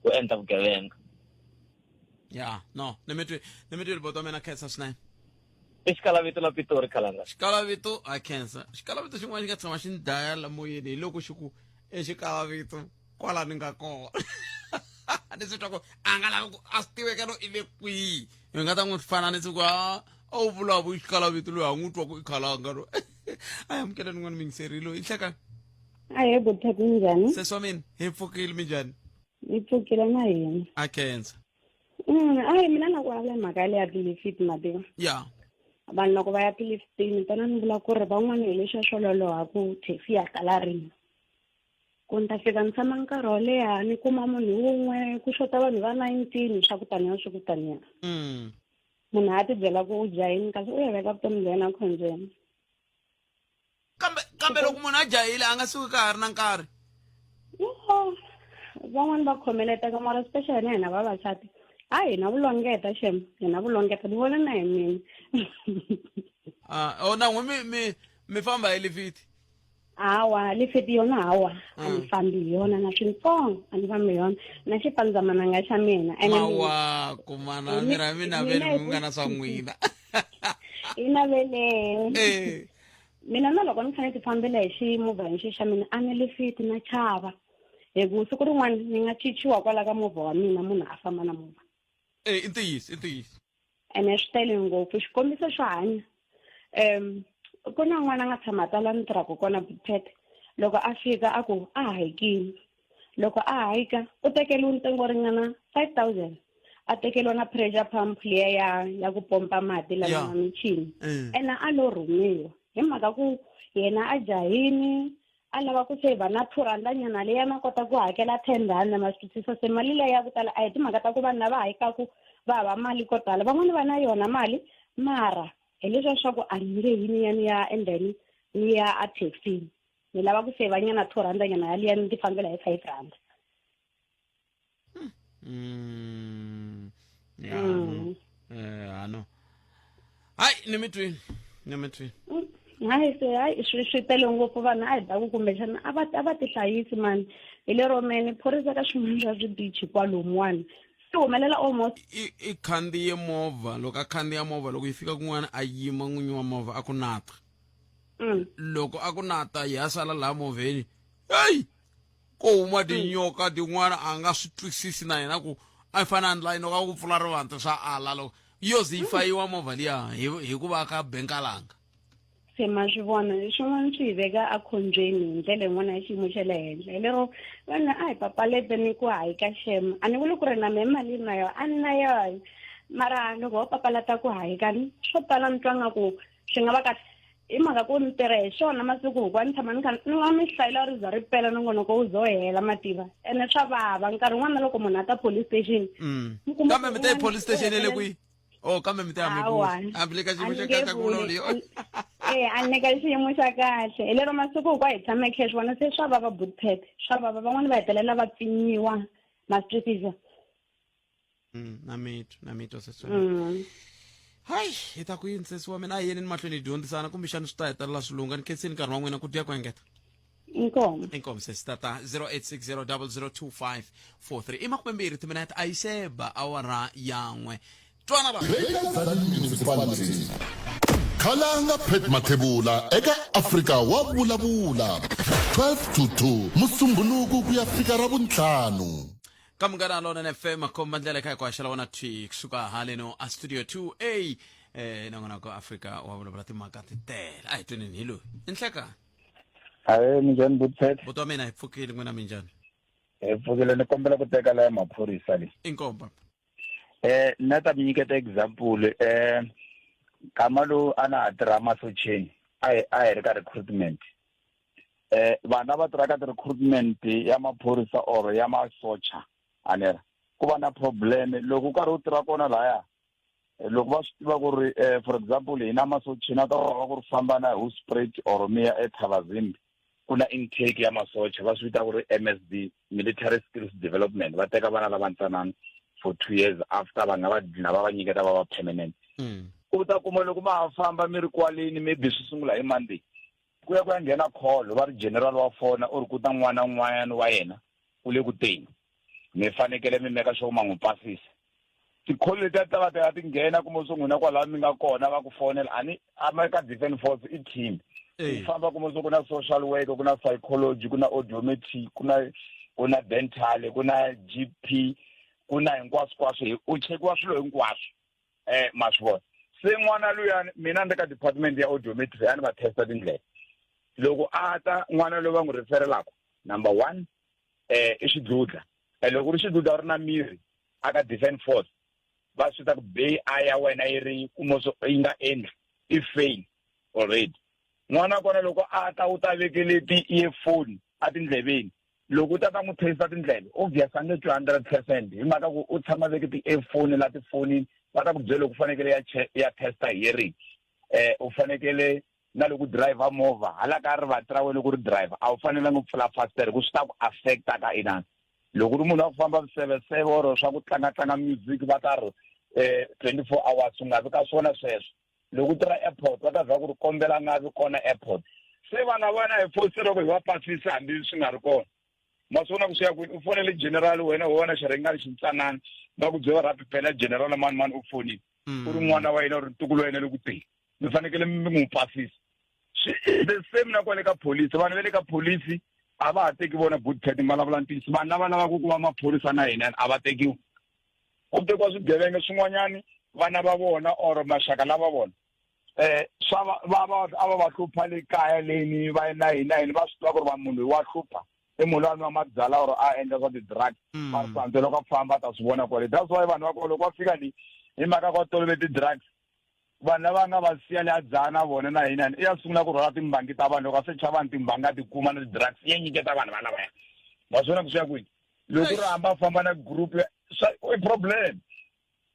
ku endla vugevenga. Ya no ni mi twi ni mi twi riboto mina khensa swinene. I xikalavito la Pitori khalanga. Xikalavito a khensa. Xikalavito xin'wana xi nga tshama xi ni dlaya la moyeni hi loko xi ku i xikalavito kwala ni nga kona. Ni swi twa ku a nga lavi ku a swi tiveka no i le kwihi. Hi nga ta n'wi fananisa ku a a wu vulavuli xikalavito loyi ha n'wi twa ku i khalanga lo. A hi amukeleni n'wana mingiseri loyi i nhlekani. Ahee Bothati minjhani? Sesi wa mina hi pfukile minjhani? Hi pfukile na hina. A khensa. Ayi mina na ku vulavula mhaka leya tilifiti ma tiva. Ya. Vanhu loko va ya tilifitini tona ni vula ku ri van'wana hi lexiya xo loloha ku taxi ya kala rini. Ku ni ta fika ni tshama nkarhi wo leha ni kuma munhu wun'we ku xota vanhu va 19 swa ku taniya swa ku taniya. Munhu a ti byela ku u jahini kasi u ya veka vutomi bya yena khombyeni. Kambe kambe loko munhu a jahile a nga suki ka ha ri na nkarhi. Van'wani va khomeleteka mara especially na hina vavasati a hi na vulongeta xem hi na vulongeta ni vona na hi mina. Ah, oh na n'we mi mi mi famba hi lifiti. Hawa, lifiti yona hawa, a ni fambi hi yona na swintsongo, a ni fambi hi yona na xipandzamananga xa mina. Ene Mawaku mana, mira mi naveli mi nga na swa n'wina. Hi naveleni. Mina na loko ni fanele ti fambela hi ximovhana xi xa mina, a ni lifiti, na chava hi ku siku rin'wana ni nga chichiwa kwala ka movha wa mina, munhu a famba na movha. I ntiyiso, i ntiyiso. Ene swi tele ngopfu. Xikombiso xo hanya, ku na n'wana a nga tshama a tala ni tirhaka kona Pet, loko a fika a ku a hikini, loko a hika u tekeriwe ntsengo wo ringana 5000, a tekeriwa na pressure pump liya ya ku pompa mati lama ma michini. Ene a lo rhumiwa hi mhaka ku yena a jahini, a lava ku saver na 2 rand nyana leyi a nga kota ku hakela 10 rand, ma swi twisisa. Se mali leyi ya ku tala a hi timhaka ta ku vanhu lava hikaku va hava mali ko tala, van'wani va na yona mali, mara hi leswiya swa ku a ni nge yi ni ya ni ya and then ni ya a taxini, ni lava ku saver nyana 2 rand nyana yaliya, ni ti fambela hi 5 rand. Ya, no. Ano. Hayi, ni mi twini, ni mi twini. Hayi, se hayi, swi tele ngopfu. Vanhu a hi ta ku kumbexana a va tihlayisi mani, hi lero mene phorisa ka swin'wana swa switichi kwalomuwani swi humelela almost. I khandziye movha, loko a khandziya movha, loko yi fika kun'wana a yima, n'winyi wa movha a ku nata. Loko a ku nata, ya sala laha movheni, heyi, ko huma tinyoka tin'wana, a nga swi twisisi na yena ku a yi fane a endla yini. Loko a ku pfula rivanti swa ala, loko yo ze yi fayiwa movha liya hikuva ka benkalanga. Se ma swi vona, swin'wana swi hi veka ekhombyeni hi ndlela yin'wana ya xiyimo xa le henhla. Hi lero vanhu a hi papalete ni ku hayika xem. A ni vuli ku ri na mehe mali na yona, a ni na yona, mara loko ho papalata ku hayika swo tala, ni twa nga ku swi nga va kahle, hi mhaka ku ni tirha hi swona masiku hinkwawo. Ni tshama ni kha ni nga mi hlayela ri za ri pela nongonoko wu zo hela mativa, ene swa vava nkarhi wun'wana na loko munhu a ta police station. Mi kuma Kambe ku mi ta yi un'wana police station u ya le hetelela- kwihi? Oh, kambe mi ta ya mi Hawa. vula hambi le ka xiyimo A xa ni nge kahle ku vuli. vulavuriwa. A ni ka xiyimo xa kahle, hi lero masiku hinkwawo hi tshame khe swi vona. Se swa vava, butpet, swa vava. Van'wani va hetelela va pfinyiwa, ma swi twisisa. Na mitwa, na mitwa sesi wa mina. Hayi, hi ta ku yini sesi wa mina, a hi yeni ni mahlweni hi dyondzisana, kumbexani swi ta hetelela swi lungha. Ni khensini nkarhi wa n'wina, ku dya ku engeta. Inkomo. Inkomo sesi. Tata 0860002543. I 20 timinete a yi se ba awara yan'we. Twana la. Greater Tzaneen Municipality. Khalanga Pat Mathebula eka Afrika wa vulavula 12 to 2 Musumbhunuku ku ya fika Ravuntlhanu. Ka Munghana Lonene FM, khomba ndlela kha hi ku haxela wona thwi kusuka haleno a studio 2A, nongonoko Afrika wa vulavula, timhaka ti tele. A hi tweneni hi loyi i nhlekani. Ahe, minjhani Butpet? Buti wa mina, hi pfukile, n'wina minjhani? Hi pfukile. Ni kombela ku teka laya maphorisa leyi. Inkomba. Na ta mi nyiketa example. Nkama lowu a na ha tirha masocheni, a hi ri ka recruitment. Vanhu lava tirhaka ti-recruitment ya maphorisa or ya masocha, a ni ri ku va na problem loko u karhi u tirha kona laya. Loko va swi tiva ku ri, for example, hina masocheni a ta va ku ri famba na Hoedspruit or mi ya eThabazimbi, ku na intake ya masocha, va swi vita ku ri MSD, Military Skills Development. Va teka vana lava ntsanana for 2 years, after va nga va dlina va va nyiketa va va permanent. U ta kuma loko ma ha famba mi ri kwaleni, maybe swi sungula hi Monday, ku ya nghena call, va ri general wa fona, u ri ku ta n'wana un'wanyana wa yena u le ku teni, mi fanekele mi meka sure ma n'wi pasisa. Tikholi letiya ta va ta ti nghena, kumbe swo n'wina kwalaho mi nga kona va ku fonela. A ni ama ka defence force i team ku famba, kumbe swo ku na social work, ku na psychology, ku na audiometry, ku na dental, ku na GP, ku na hinkwaswo kwaswo, u chekiwa swilo hinkwaswo. Ma swi vona, se n'wana luyani, mina ni le ka department ya audiometry, a ni va testa tindlela. Loko a ta n'wana loyi va n'wi referelaka, number one, i xidludla. Loko ri xidludla ri na miri aka defence force, va swi ta ku bay a ya wena yi ri kuma swo yi nga endli, i fail already. N'wana kona loko a ta, u ta vekele ti-earphone a tindleveni. Loko u ta ta n'wi testa tindleve, obvious a nge twi 100%, hi mhaka ku u tshama veke ti-earphone la tifonini. Va ta ku byela loko u fanekele ya testa hearing. U fanekele na loko driver movha, hala ka rivanti ra wena loko ri driver, a wu fanelanga u pfula fasitere, ku swi ta ku affecta ka inani. Loko ri munhu wa ku famba viseveseve or swa ku tlangatlanga music, va ta ri 24 hours u nga vi ka swona sweswo. Loko u tirha airport, va ta za ku ri kombela nga vi kona airport. Se vana vana hi foseriwa ku hi va pasisa hambi swi nga ri kona. Ma swi vona ku swi ya kwini? U fonele general wena ho vona xirhengani xintsanana va ku byela rapi phela general mani mani u fonile. U ri n'wana wa yena u ri ntukulu wa yena le ku teni. Mi fanekele mi n'wi pasisa. The same na kwale ka police. Vanhu va le ka police a va ha teki vona good pet ma vulavula ntiyiso. Vanhu lava lavaka ku va maphorisa na hina a va tekiwi. Ku tekiwa swigevenga swin'wanyani vana va vona or maxaka lava vona. Eh swa va va va a va va hlupha le kaya leni va na hina hina va swi tiva ku ri va munhu loyi wa hlupha i munhu loyi a nwa mabyala or a endla swa ti-drugs va swi antswa loko a famba a ta swi vona kwale. That's why vanhu va kona loko va fika le hi mhaka ku va tolovele ti-drugs vanhu lava nga va siya le a dzaha na vona na hina i ya sungula ku rhwala timbangi ta vanhu loko a secha vanhu timbangi a ti kuma na ti-drugs i ya nyiketa vanhu valavaya. Ma swi vona ku swi ya kwini? Loko ri hamba a famba na group swa i problem.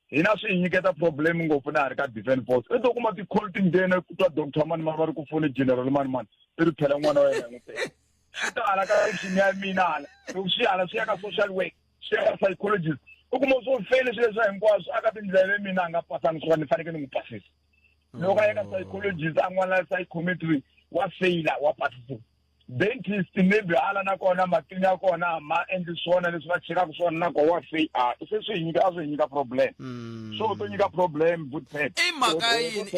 Hina swi hi nyiketa problem ngopfu na ha ri ka defense force. I to kuma ti-call ti nghena ku twa doctor mani mani va ri ku fone general mani mani i ri phela n'wana wa yena n'wi teka. Swi ta hala ka section ya mina hala loko swi hala swi ya ka social work swi ya ka psychologist u kuma swo fele swilo leswiya hinkwaswo a ka tindleve mina a nga pasangi swona ni fanekele ni n'wi pasisa. Loko a ya ka psychologist a n'wana psychometry wa feyila wa pasisiwa. Dentist maybe hala na kona matini ya kona ma endli swona leswi va chekaka swona na kona wa feyila. Ah, se swi hi nyika a swi hi nyika problem. So u to nyika problem good pet. I mhaka yini?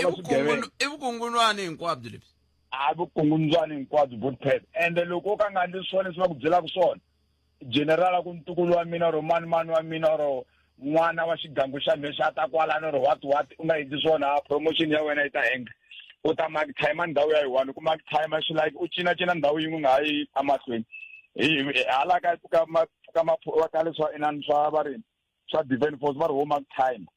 I vukungundzwani hinkwabyo lebyi? A vukungundzwani hinkwabyo good pet. Ende loko u ka nga endli swona leswi va ku byelaka swona general a ku ntukulu wa mina or mani mani wa mina or n'wana wa xigangu xa mhe xa ta kwalano or what what u nga endli swona promotion ya wena yi ta henga. U ta mark time ndhawu ya yi one ku mark time swi like u cina cina ndhawu yin'we nga ha yi emahlweni. Hi hala ka ka ma ka ma ka leswa inani swa va ri swa defense force va ri ho mark time.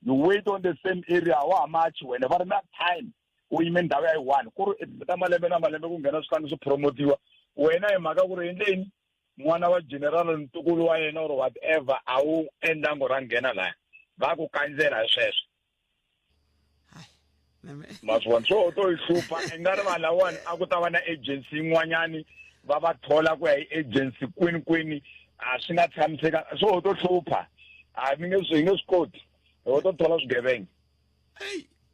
You wait on the same area wa ha march wena va ri mark time. U yime ndhawu ya yi one ku ri ta malembe na malembe ku nghena swihlangi swi promotiwa wena hi mhaka ku ri endleni n'wana wa general ntukulu wa yena or whatever a wu endlango ra nghena laya va ku kandzela hi sweswo. Ma swi vona so u to yi hlupha i nga ri vanhu lawani a ku ta va na agency yin'wanyani va va thola ku ya hi agency kwini kwini a swi nga tshamiseka so u to hlupha a mi nge swi hi nge swi koti ho to thola swigevenga.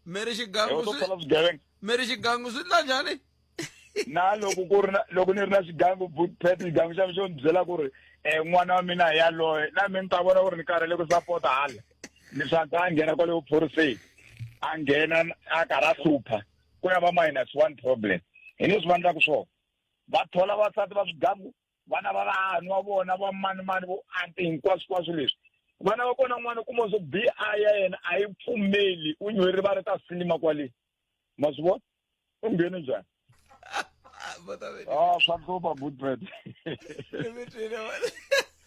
Mi ri xigangu to thola swigevenga. Mi ri xigangu swi ndla njhani? Na loko ku ri na loko ni ri na xigangu pet xigangu xa mina xo ni byela ku ri n'wana wa mina hi yaloye na mina ni ta vona ku ri ni karhele ku sapota hala leswaku a nghena kwale vuphoriseni a nghena a karhi a hlupha ku ya va minus one problem. Hi leswi va endlaka swona va thola vasati va swigangu vana va vahanu wa vona va mani mani vo anti hinkwaswo kwaswo leswi vana va kona n'wana kuma swo BI ya yena a yi pfumeli u nyuherile va ri ta silima kwale ma swi vona u nghene njhani? Ah, swa hlupha good pet.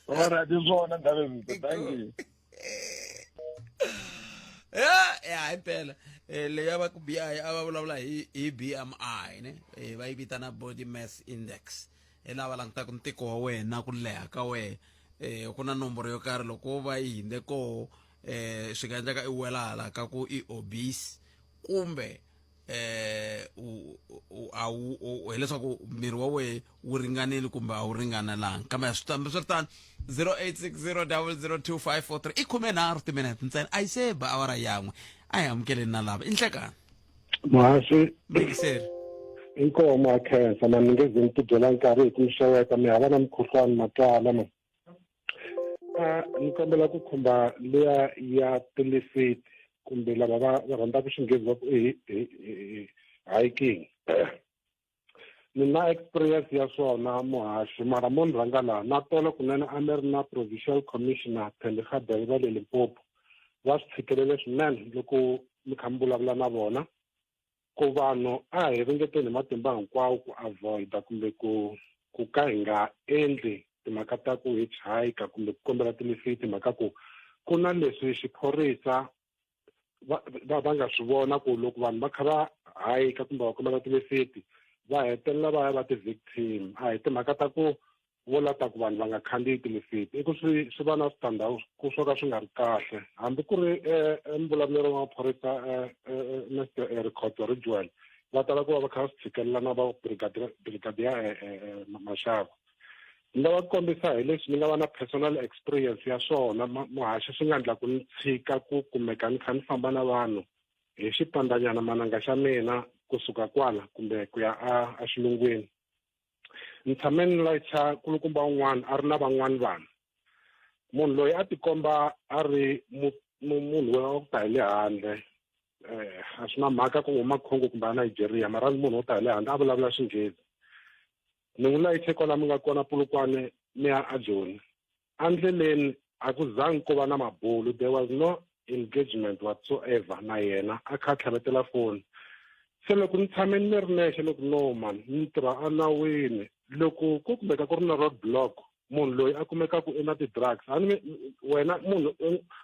All right, hi swona Ndabezitha, thank you. Ya ya impela leyi a va ku BI a va vulavula hi hi BMI ne va yi vitana body mass index hi lava langutaka ntiko wa wena ku leha ka wena ku na nomboro yo karhi loko va yi hinde koho swi nga endleka i wela hala ka ku i obese kumbe a wu hileswaku miri wa wehe wu ringanile kumbe a wu ringanelanga kambe swi swi ri tano 0860002543 i 13 timinete ntsena a yi se ba awara yan'we a hi amukeleni na lava i nhlekani Muhaxi Miyingiseri inkomo a khensa mani ni nge ze ni tidyela nkarhi hi ku mi xeweta mi hava na mukhuhlwani matwala ma. Ni kombela ku khumba liya ya tilifiti kumbe lava va va rhandzaka xinghezi va ku i hiking. Ni na experience ya swona muhaxi mara mo ni rhanga laha na tolo kunene a mi ri na provincial commissioner Thembi Kgabele va le Limpopo va swi tshikelele swinene loko mi kha mi vulavula na vona ku vanhu a hi ringeteni hi matimba hinkwawo ku avoida kumbe ku ku ka hi nga endli timhaka ta ku hitchhike kumbe ku kombela tilifiti mhaka ku ku na leswi xiphorisa va va nga swi vona ku loko vanhu va kha va hike kumbe va kombela tilifiti va hetelela va ya va ti-victim. A hi timhaka ta ku vula ta ku vanhu va nga khandziyi tilifiti i ku swi swi va na switandzhaku swo ka swi nga ri kahle hambi ku ri mbulavuleri wa maphorisa Mr Rikhotso Ridgewell va tala ku va va kha va swi tshikelela na va brigadier Mashava. Ni nga va kombisa hi leswi ni nga va na personal experience ya swona muhaxi swi nga endla ku ni tshika ku kumeka ni kha ni famba na vanhu hi xipandanyana mananga xa mina. kusuka kwala kumbe ku ya a a xilungwini ni tshame ni layicha kulukumba un'wana a ri na van'wani vanhu munhu loyi a tikomba a ri munhu wa ku ta hi le handle eh a swi na mhaka ku huma Congo kumbe a Nigeria mara munhu wo ta hi le handle a vulavula xinghezi ni n'wi layiche kwala mi nga kona Polokwane ni ya a Joni endleleni a ku zangi ku va na mabulu there was no engagement whatsoever na yena a kha a tlhavetela foni se loko ni tshame ni ri nexe loko no man ni tirha enawini loko ko kumeka ku ri na road block munhu loyi a kumekaku i na ti-drugs a ni wena munhu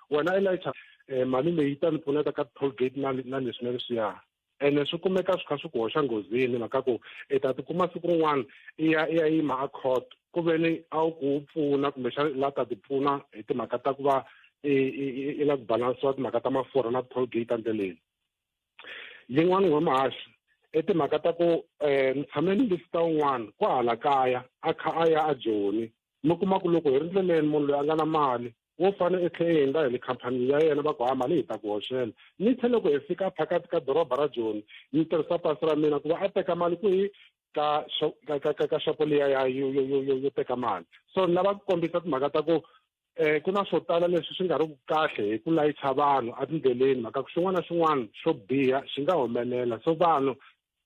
wena i layicha um mali leyi yi ta ni pfuneta ka toll gate na na leswi na leswiya ene swi kumeka swi kha swi ku hoxa nghozini mhaka ku i ta tikuma siku rin'wana i ya i ya yima a court ku ve ni a wu ku wu pfuna kumbexana i la ta ti pfuna hi timhaka ta ku va i la ku balansiwa timhaka ta mafurha na toll gate endleleni yin'wana n'we mahaxi i timhaka ta ku um ni tshame ni lista un'wana kwahala kaya a kha a ya a joni mi kuma ku loko hi ri ndleleni munhu loyi a nga na mali wo fane i tlhe i hundza hi le khampani ya yena va ku ha mali hi ta ku hoxela ni tlhe loko hi fika phakati ka doroba ra joni ni tirhisa pasi ra mina ku va a teka mali kwihi ka ka ka ka xopo liya ya yo yo yo yo teka mali so ni lava ku kombisa timhaka ta ku eh ku na swo tala leswi swi nga ri kahle hi ku layicha vanhu etindleleni mhaka ku xin'wana na xin'wana xo biha xi nga humelela so vanhu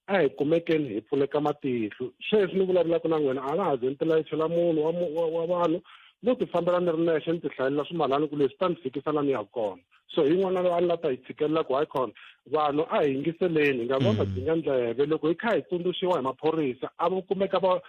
a hi kumekeni hi pfuleka matihlo sweswi ni vulavulaka na n'wina a na ha ze ni ti layichela munhu wa wa, wa vanhu no ti fambela ni ri nexe ni ti hlayelela swimalani ku leswi ta ni fikisa la ni yaka kona so hi yin'wana loyi a ni la ta hi tshikelela ku hayi khona vanhu a hi yingiseleni hi nga va madzinga ndleve loko hi kha hi tsundzuxiwa hi maphorisa a va kumeka va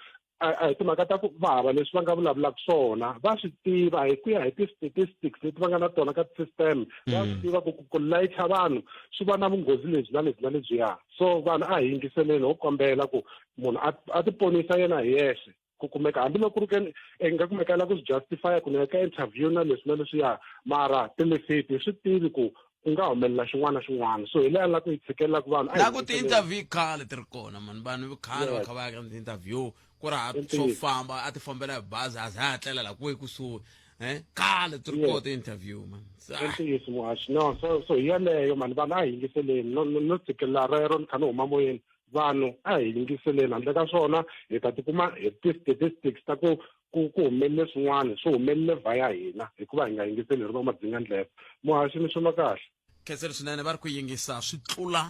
a hi timhaka ta ku va hava leswi va nga vulavulaka swona va swi tiva hi ku ya hi ti-statistics leti va nga na tona ka ti-system va swi mm. tiva ku ku layicha vanhu swi va na vunghozi lebyi na lebyi na lebyiya so vanhu a hi yingiseleni ho kombela ku munhu a ti ponisa yena hi yexe ku kumeka hambiloko ku ri ke i nga kumeka la ku swi justify ku ya ka interview na leswi na leswiya mara tilifiti hi swi tivi ku ku nga humelela xin'wana na xin'wana so hi leyi a la ku yi tshikelela ku vanhu na ku ti-interview khale ti ri kona mani vanhu khale va kha va ya ka ti-interview ku ri ha swo famba a ti fambela hi bazi a za a tlela la kwihi kusuhi eh khale ti ri kona ti-interview man i ntiyiso muhaxi no so so hi yeleyo mani vanhu a hi yingiseleni no no tshikelela rero ni kha ni huma moyeni vanhu a hi yingiseleni handle ka swona hi ta tikuma hi ti-statistics ta ku ku ku humelele swin'wana swi humelele vhaya hina hikuva hi nga yingiseli hi ri vamadzinga-ndleve muhaxi mi xuma kahle khenseli swinene va ri ku yingisa swi tlula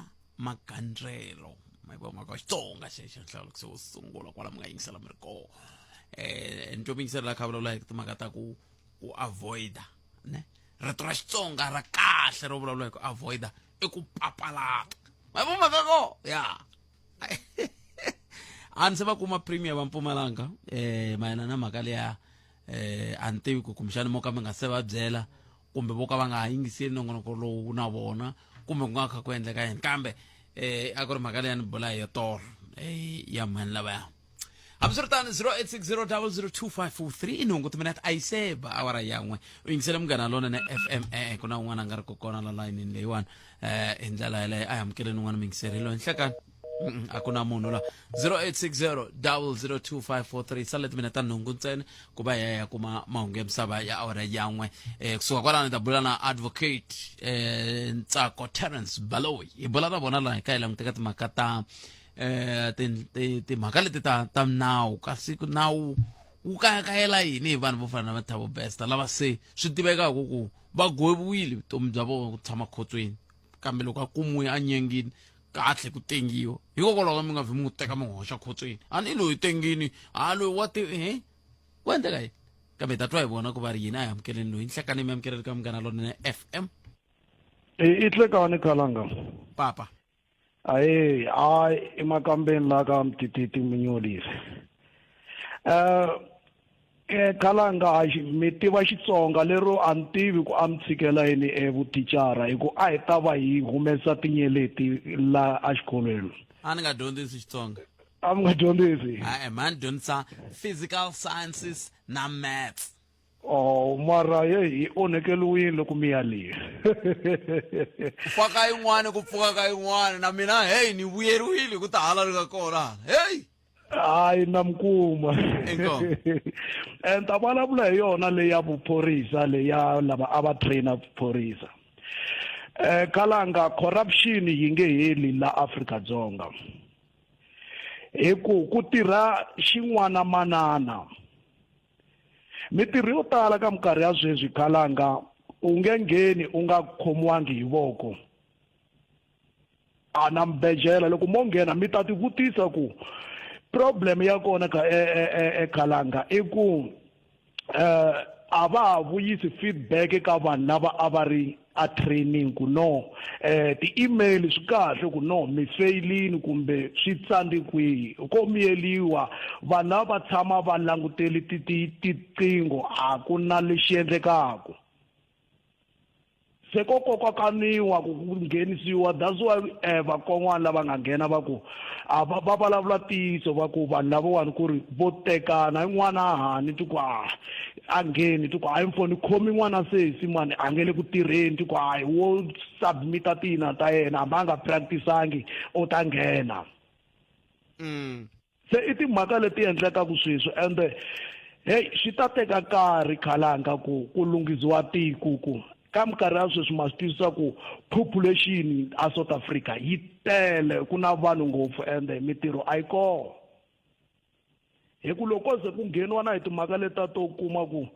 magandzelo ma mhaka xitsonga xexo nhlawulo se wo sungula kwala mi nga yingisela mi ri koho um ni twa mi yingisela la kha vulavula hi timhaka ta ku ku avoida ne rito ra xitsonga ra kahle ro vulavula hi ku avoida i ku papalata ma vo mhaka ko ya a ni se va kuma premier va mpumalanga eh mayelana na mhaka leya eh a ni tivi ku kumbexana mo ka mi nga se va byela kumbe vo ka va nga ha yingiseli nongonoko lowu na vona kumbe ku nga kha ku endleka yini kambe eh a ku ri mhaka leya ni bula hi yo tolo eh ya mhani lavaya hambiswiritano 0860002543 i nhungu timinete a yi se ba awara yan'we u yingisele munghana lona na fm e ku na un'wana a nga ri ku kona la layinini leyiwani um hi ndlela yaleyo a hi amukeleni un'wana muyingiseri loyi nhlekani a ku na munhu la 0860002543 sale timinete ta nhungu ntsena ku va hi ya ya kuma mahungu ya misava ya awara yan'we um kusuka kwalano hi ta bula na advocate um ntsako terence baloyi hi bula na vona laha hi ka hi languteka timhaka ta eh timhaka leti ta ta nawu kasi ku nawu wu kayakayela yini hi vanhu vo fana na va Thabo Bester lava se swi tivekaka ku va gweviwile vutomi bya vona ku tshama khotsweni kambe loko a kumiwe a nyengini kahle ku tengiwa hikokwalaho ka mi nga vi mi n'wi teka mi n'wi hoxa khotsweni a ni loyi tengini a loyi wa ti he ku endleka yini kambe hi ta twa hi vona ku va ri yini a hi amukeleni loyi nhlekani mi amukeleli ka munghana lonene FM i hlekani khalanga papa ayi hayi emakambeni la ka mtititi munyolisi eh ke khalanga mi tiva xitsonga lero a ni tivi ku a mi tshikela yini evuthicara hi ku a hi ta va hi humesa tinyeleti la exikolweni a ni nga dyondzisi xitsonga a mi nga dyondzisi e mani dyondzisa physical sciences na maths Oh, mara ye hi onhekeliwile loko mi ya le ku fa ka yin'wana ku pfuka ka yin'wana na mina heyi ni vuyeriwile ku ta hala ni nga kona heyi hayi na mi kuma Inkomu. and ta vulavula hi yona leyi ya vuphorisa leyi ya lava a va trainer vuphorisa Eh Kalanga corruption yi nge heli la Afrika Dzonga. Hi ku ku tirha xin'wana manana. Mitirho yo tala ka minkarhi ya sweswi Kalanga u nge ngheni u nga khomiwangi hi voko. A na mibejela loko mo nghena mi ta ti vutisa ku problem ya kona ka eKhalanga i ku eh a va ha vuyisi feedback ka vanhu lava a va ri a training ku no eh ti-email swi kahle ku no mi feyilini kumbe swi tsandzi kwihi ko miyeliwa vanhu lava va tshama va langutele tiqingho a ku na lexi endlekaka se ko kokakaniwa ku ku nghenisiwa that's why eh vakon'wana lava nga nghena va ku a va va vulavula ntiyiso va ku vanhu lavawani ku ri vo tekana n'wana a hani ti ku a a ngheni ti ku hayi mfo ni khomi n'wana sesi mani a nge le ku tirheni ti ku hayi wo submita tina ta yena hambi a nga practisangi u ta nghena mm. Se i timhaka leti endlekaka sweswi ende heyi swi ta teka nkarhi khalanga ku ku lunghiziwa tiko ku ka minkarhi ya sweswi ma swi twisisa ku population a South Africa yi tele ku na vanhu ngopfu ende mintirho a yi kona hi ku loko ko ze ku ngheniwa na hi timhaka leta to kuma ku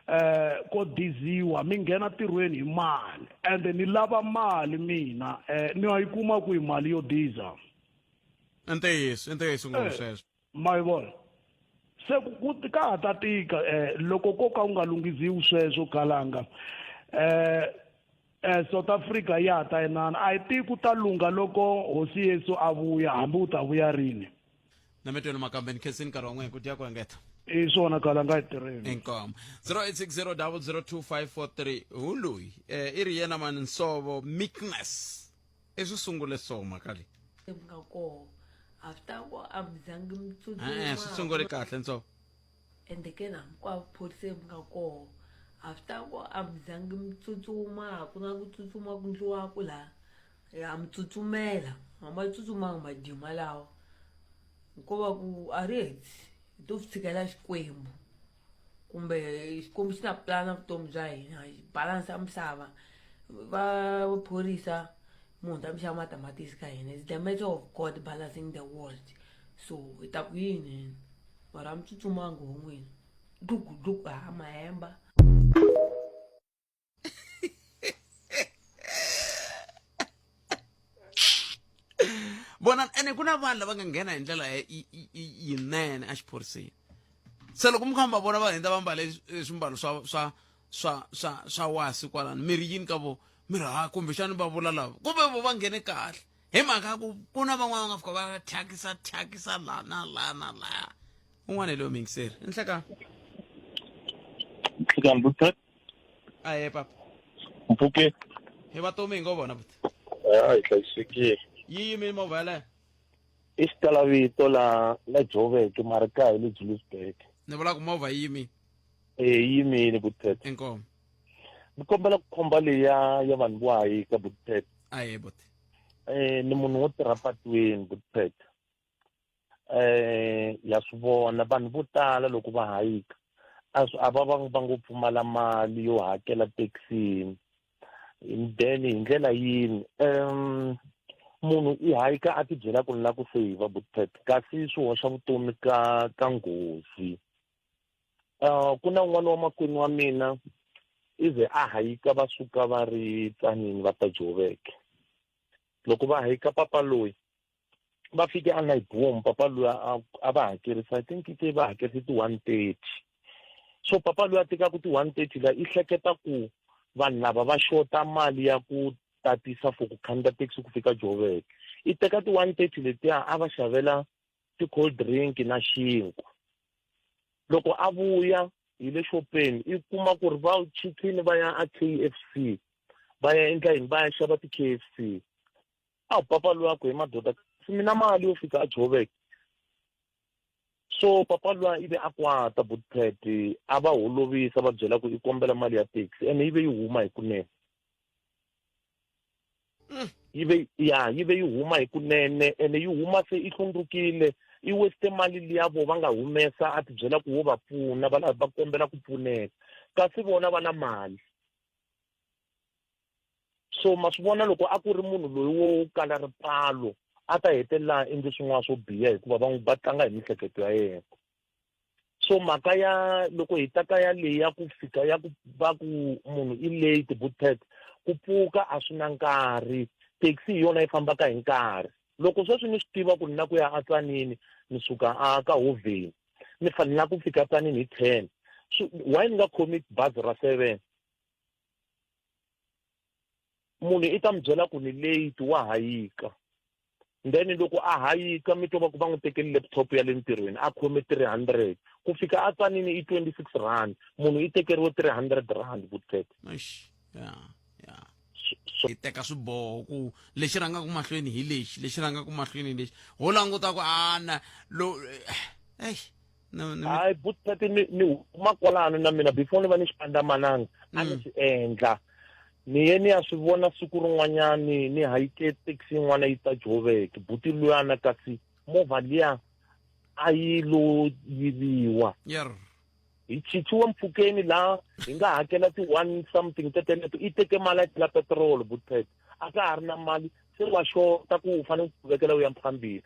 eh ko diziwa mi nghena tirhweni hi mali ende ni lava mali mina eh ni yi kuma kwihi mali yo diza I ntiyiso i ntiyiso ngopfu eh, sweswo ma yi vona se ku ka ha ta tika um loko ko ka u nga lunghiziwi sweswo kalanga um eh South Africa ya ha ta inana a yi tiki ku ta lungha loko hosi Yesu a vuya hambi u ta vuya rini na mi twela makambe ni khensini nkarhi wa n'wina ku dya ku engeta i swona kalanga hi tirheni inkomo 0860002543 hu loyi eh i ri yena mani nsovo meekness i swi sungule so mhaka leyi mi nga koho after ku a mi zangi mi e-e swi sungule kahle ntsongo ende ke na hinkwavo phoriseni mi nga koho after ku a mi zangi mi tsutsuma a ku na ku tsutsuma ku ndliwaku laha a mi tsutsumela a ma tsutsumanga madima lawa hikuva ku a ri heti hi to swi tshikela xikwembu kumbe xikwembu xi na pulani vutomi bya hina xi balansa misava va phorisa munhu ta mi xava matamatisi ka hina it's the matter of god balancing the world so hi ta ku yini hina mara a mi tsutsumangi ho n'wina duku duku ha mahemba vona ene ku na vanhu lava nga nghena hi ndlela yinene exiphoriseni se loko mi kha mi va vona va hundza va mbale swimbalo swa swa swa swa swa wasi kwalano mi ri yini ka vo mi ri ha kumbexani va vula lava kumbe vo va nghene kahle hi mhaka ya ku ku na van'wana va nga fika va thyakisa thyakisa la na la na la un'wana hi loyo miyingiseri nhlekani Nhlekani buti. Ahe papa. Mpfuke. Hi va tomi hi ngo vona buti. A hi hlayisekile. Yi yimile movha yaleyo? I xitalavito la la Joburg mara ka hi le Juliusburg. Ni vula ku movha yi yimile. Eh yi yimile buti. Inkomu. Ni kombela ku khomba leya ya vanhu vo hayika buti. Ahe buti. Eh ni munhu wo tirha patwini buti. Eh ya swi vona vanhu vo tala loko va hayika a swi a va va va ngo pfumala mali yo hakela thekisini then hi ndlela yini um munhu i hayika a ti byela ku ni la ku saver butpet kasi swi hoxa vutomi ka ka nghozi uh, ku na un'wana wa makwenu wa mina ize a hayika va suka va ri tsanini va ta Joburg loko va hayika papa loyi va fike a Nightboom papa luya a va hakerisa I think ke va hakerise ti-130 so papa luya a tekaku ti-130 la i hleketa ku vanhu lava va xota mali ya ku tatisa for ku khandziya taxi ku fika Joburg i teka ti-130 letiya a va xavela ti-cold drink na xinkwa loko a vuya hi le xopeni i kuma ku ri va chikhini va ya a K_F_C va ya endla yini va ya xava ti-K_F_C a papa luya ku hi madoda kasi mina mali yo fika a Joburg so papa luya ivi a kwata butpet a va holovisa va byela ku i kombela mali ya taxi ene yi ve yi huma hi kunene yi ve ya yi ve yi huma hi kunene ene yi huma se i hlundzukile i waste mali liya vo va nga humesa a ti byela ku wo va pfuna va va kombela ku pfuneka kasi vona va na mali So ma swi vona loko a ku ri munhu loyi wo kala ripfalo a ta hetelela a endle swin'wana swo biha hikuva va n'wi va tlanga hi mihleketo ya yena. So mhaka ya loko hi ta ka ya leyi ya ku fika ya ku va ku munhu i late bootpet ku pfuka a swi na nkarhi taxi hi yona yi fambaka hi nkarhi loko sweswi ni swi tiva ku ni na ku ya aTsanini ni suka a ka Hoveni ni fanele ku fika Tsanini hi 10 why ni nga khomi bazi ra 7 munhu i ta mi byela ku ni late wa hayika then loko a hayika mi twa va ku va n'wi tekeli laptop ya le ntirhweni a khome 300 ku fika a Tsanini i 26 rand munhu i tekeriwe 300 rand vutete ya ya hi teka swiboho ku lexi rhangaka mahlweni hi lexi lexi rhangaka mahlweni lexi ho languta ku ana lo ey hayi butati ni ni huma kwalano na mina before ni va ni xipandamananga a ni swi endla ni ye ni ya swi vona siku rin'wanyani ni hayike taxi yin'wana yi ta Joburg buti luyana kasi movha liya a yi lo yiviwa hi chichiwe mpfhukeni laha hi nga hakela ti-one something teteleto i teke mali a chela petiroli butpet a ka ha ri na mali se wa xota ku u fanele ku vekela u ya phambili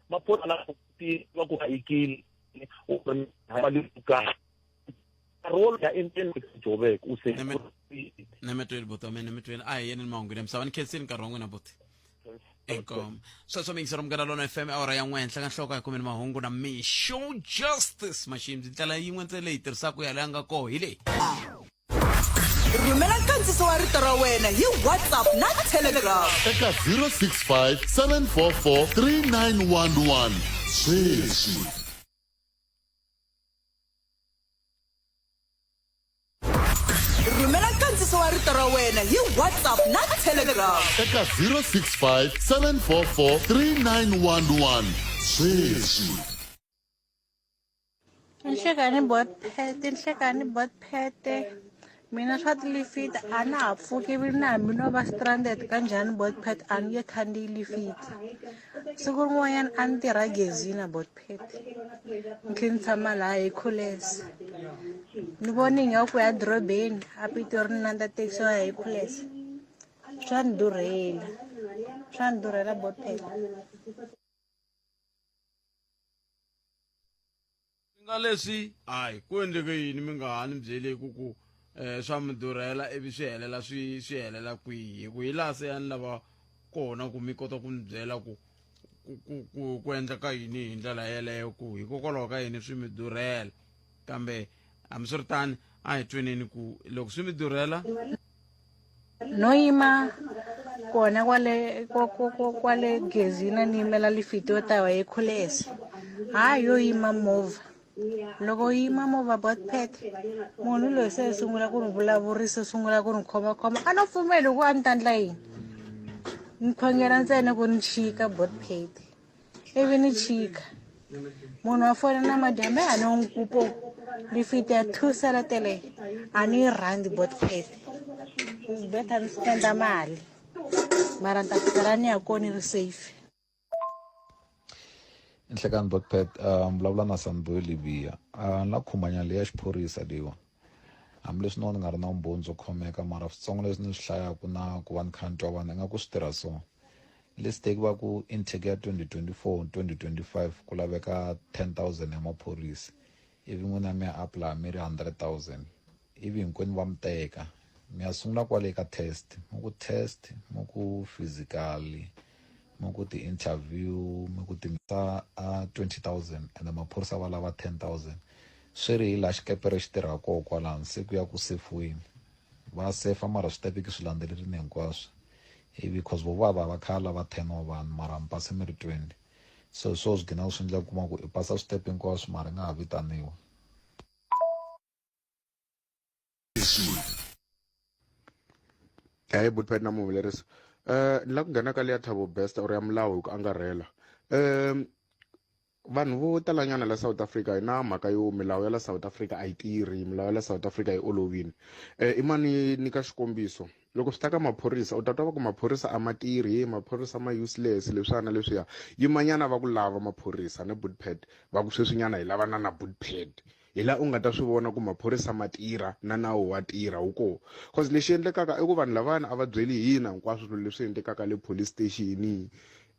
maphorisa la tiva ku hayikile u ri mali yo karhi nkarhi wo ya endzeni Joburg u se nemetweni buti wa mina nemetweni a hi yeni ni mahungwini ya misava ni khensini nkarhi wa n'wina buti inkomu sweswo miyingisero munghana lona fm awara ya n'we henhla ka nhloko ya kumeni mahungu na mixo justice mashimzi ndlela yin'we ntsena leyi tirhisaka ya leyi nga koho hi leyi rhumela nkandziso wa rito ra wena hi whatsapp na telegram eka 065 744 3911 sweswi rhumela nkandziso wa rito ra wena hi whatsapp na telegram eka 065 744 3911 sweswi Nhlekani botpete nhlekani botpete mina swa tilifita a na ha pfuki ivi na hambi no va stranded kanjhani botpet a ni nge khandziyi lifiti siku rin'wanyana a ni tirha gezina botpet ni tlhe ni tshama laha hi Khules ni vone ingaku ya dorobeni a Pitori ni landza taxi yo ya hi Khules swa ni durhela swa ni durhela botpet. Swi nga leswi hayi ku endleke yini mi nga ha ni byeli ku ku um swa mi durhela ivi swi helela swi swi helela kwihi hi ku hi laha se a ni lava kona ku mi kota ku ni byela ku ku ku ku ku endleka yini hi ndlela yeleyo ku hikokwalaho ka yini swi mi durhela kambe hambiswiritano a hi tweneni ku loko swi mi durhela No yima kona kwale kwale gezina ni yimela lifiti yo ta yi khulesa hayi yo yima movha loko yima movha botpet munhu loyi se sungula ku ni vulavurisa sungula ku ni khomakhoma a no pfumeli ku a ni ta ndla yini ni khongela ntsena ku ni chika botpet ivi ni chika munhu wa fona na madyambe a no nkupo lifiti ya thusa la tele a ni yi rhandzi botpet is better ni spenda mali mara ni ta fika la ni ya kona ni ri safe. Nhlekani Botpet um vulavula na Sanboy Libya uh, na khumanya leya xiphorisa leyiwa hambileswi no ni nga ri na vumbhoni byo khomeka mara switsongo leswi ni swi hlayaka na ku va ni kha ni twa vanhu ingaku swi tirha so List ku va ku intake ya 2024 2025 ku laveka 10000 ya maphorisa ivi n'wina mi ya apply mi ri 100000 ivi hinkwenu va mi teka mi ya sungula kwale ka test mi ku test mi ku physical mi ku ti-interview mi ku ti a 20000 ende maphorisa va lava 10000 swi ri hi laha xikepere xi tirhaka kona kwalano se ku ya ku sefiweni va sefa mara switepe swi landzelerini hinkwaswo ivi cause vo va va va kha lava 10 wa vanhu mara mi pase mi ri 20 so hi swona swi ghinaka swi endla kuma ku i pasa switepe hinkwaswo mara i nga ha vitaniwi Hey Butpet na muhumelerisi eh ni la ku nghena ka leya Thabo Best or ya milawu hi ku angarhela um Vanhu vo talanyana la South Africa hi na mhaka yo milawu ya la South Africa a yi tirhi milawu ya la South Africa yi olovile eh, i mani nyika xikombiso loko swi ta ka maphorisa u ta twa va ku maphorisa a ma tirhi maphorisa ma useless leswiya na leswiya yimanyana va ku lava maphorisa ne bootpad va ku sweswinyana hi lavana na bootpad. Hi la u nga ta swi vona ku maphorisa ma tirha na nawu wa tirha wu koho. Cause lexi endlekaka i ku vanhu lavayani a va byeli hina hinkwaswo swilo leswi endlekaka le police station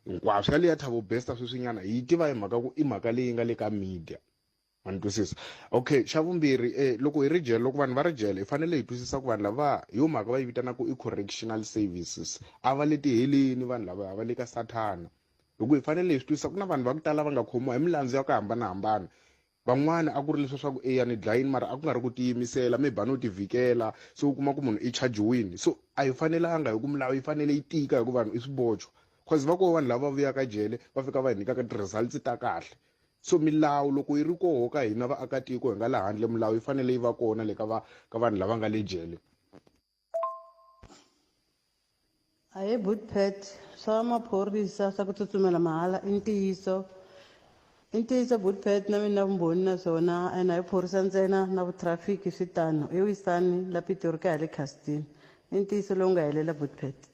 hinkwaswo. Yaliya Thabo Bester sweswinyana hi yi tiva hi mhaka ku i mhaka leyi nga le ka media. Ma ni twisisa? Okay, xa vumbirhi eh, loko hi ri jele, loko vanhu va ri jele hi fanele hi twisisa ku vanhu lava hi yo mhaka va yi vitanaka i correctional services. A va le tiheleni vanhu lava, a va le ka sathana. Hi ku hi fanele hi swi twisisa ku na vanhu va ku tala va nga khomiwa hi milandzu ya ku hambanahambana. Van'wana a ku ri leswiya swa ku eya ni dlayini mara a ku nga ri ku tiyimisela, maybe a no tivhikela, se u kuma ku munhu i chajiwini. So a hi fanelanga hi ku milawu yi fanele yi tika hi ku vanhu i swibochwa. Cause va koho vanhu lava vuyaka jele va fika va hi nyikaka ti-results ta kahle. So milawu loko yi ri koho ka hina vaakatiko hi nga la handle milawu yi fanele yi va kona le ka va ka vanhu lava nga le jele. Ahee Bootpet, swa maphorisa swa ku tsutsumela mahala i ntiyiso. I ntiyiso Bootpet na mina vumbhoni na swona and a hi phorisa ntsena na vu-traffic swi tano. I Wisani la Pitori ka ha le Castile. I ntiyiso lowu nga helela Bootpet.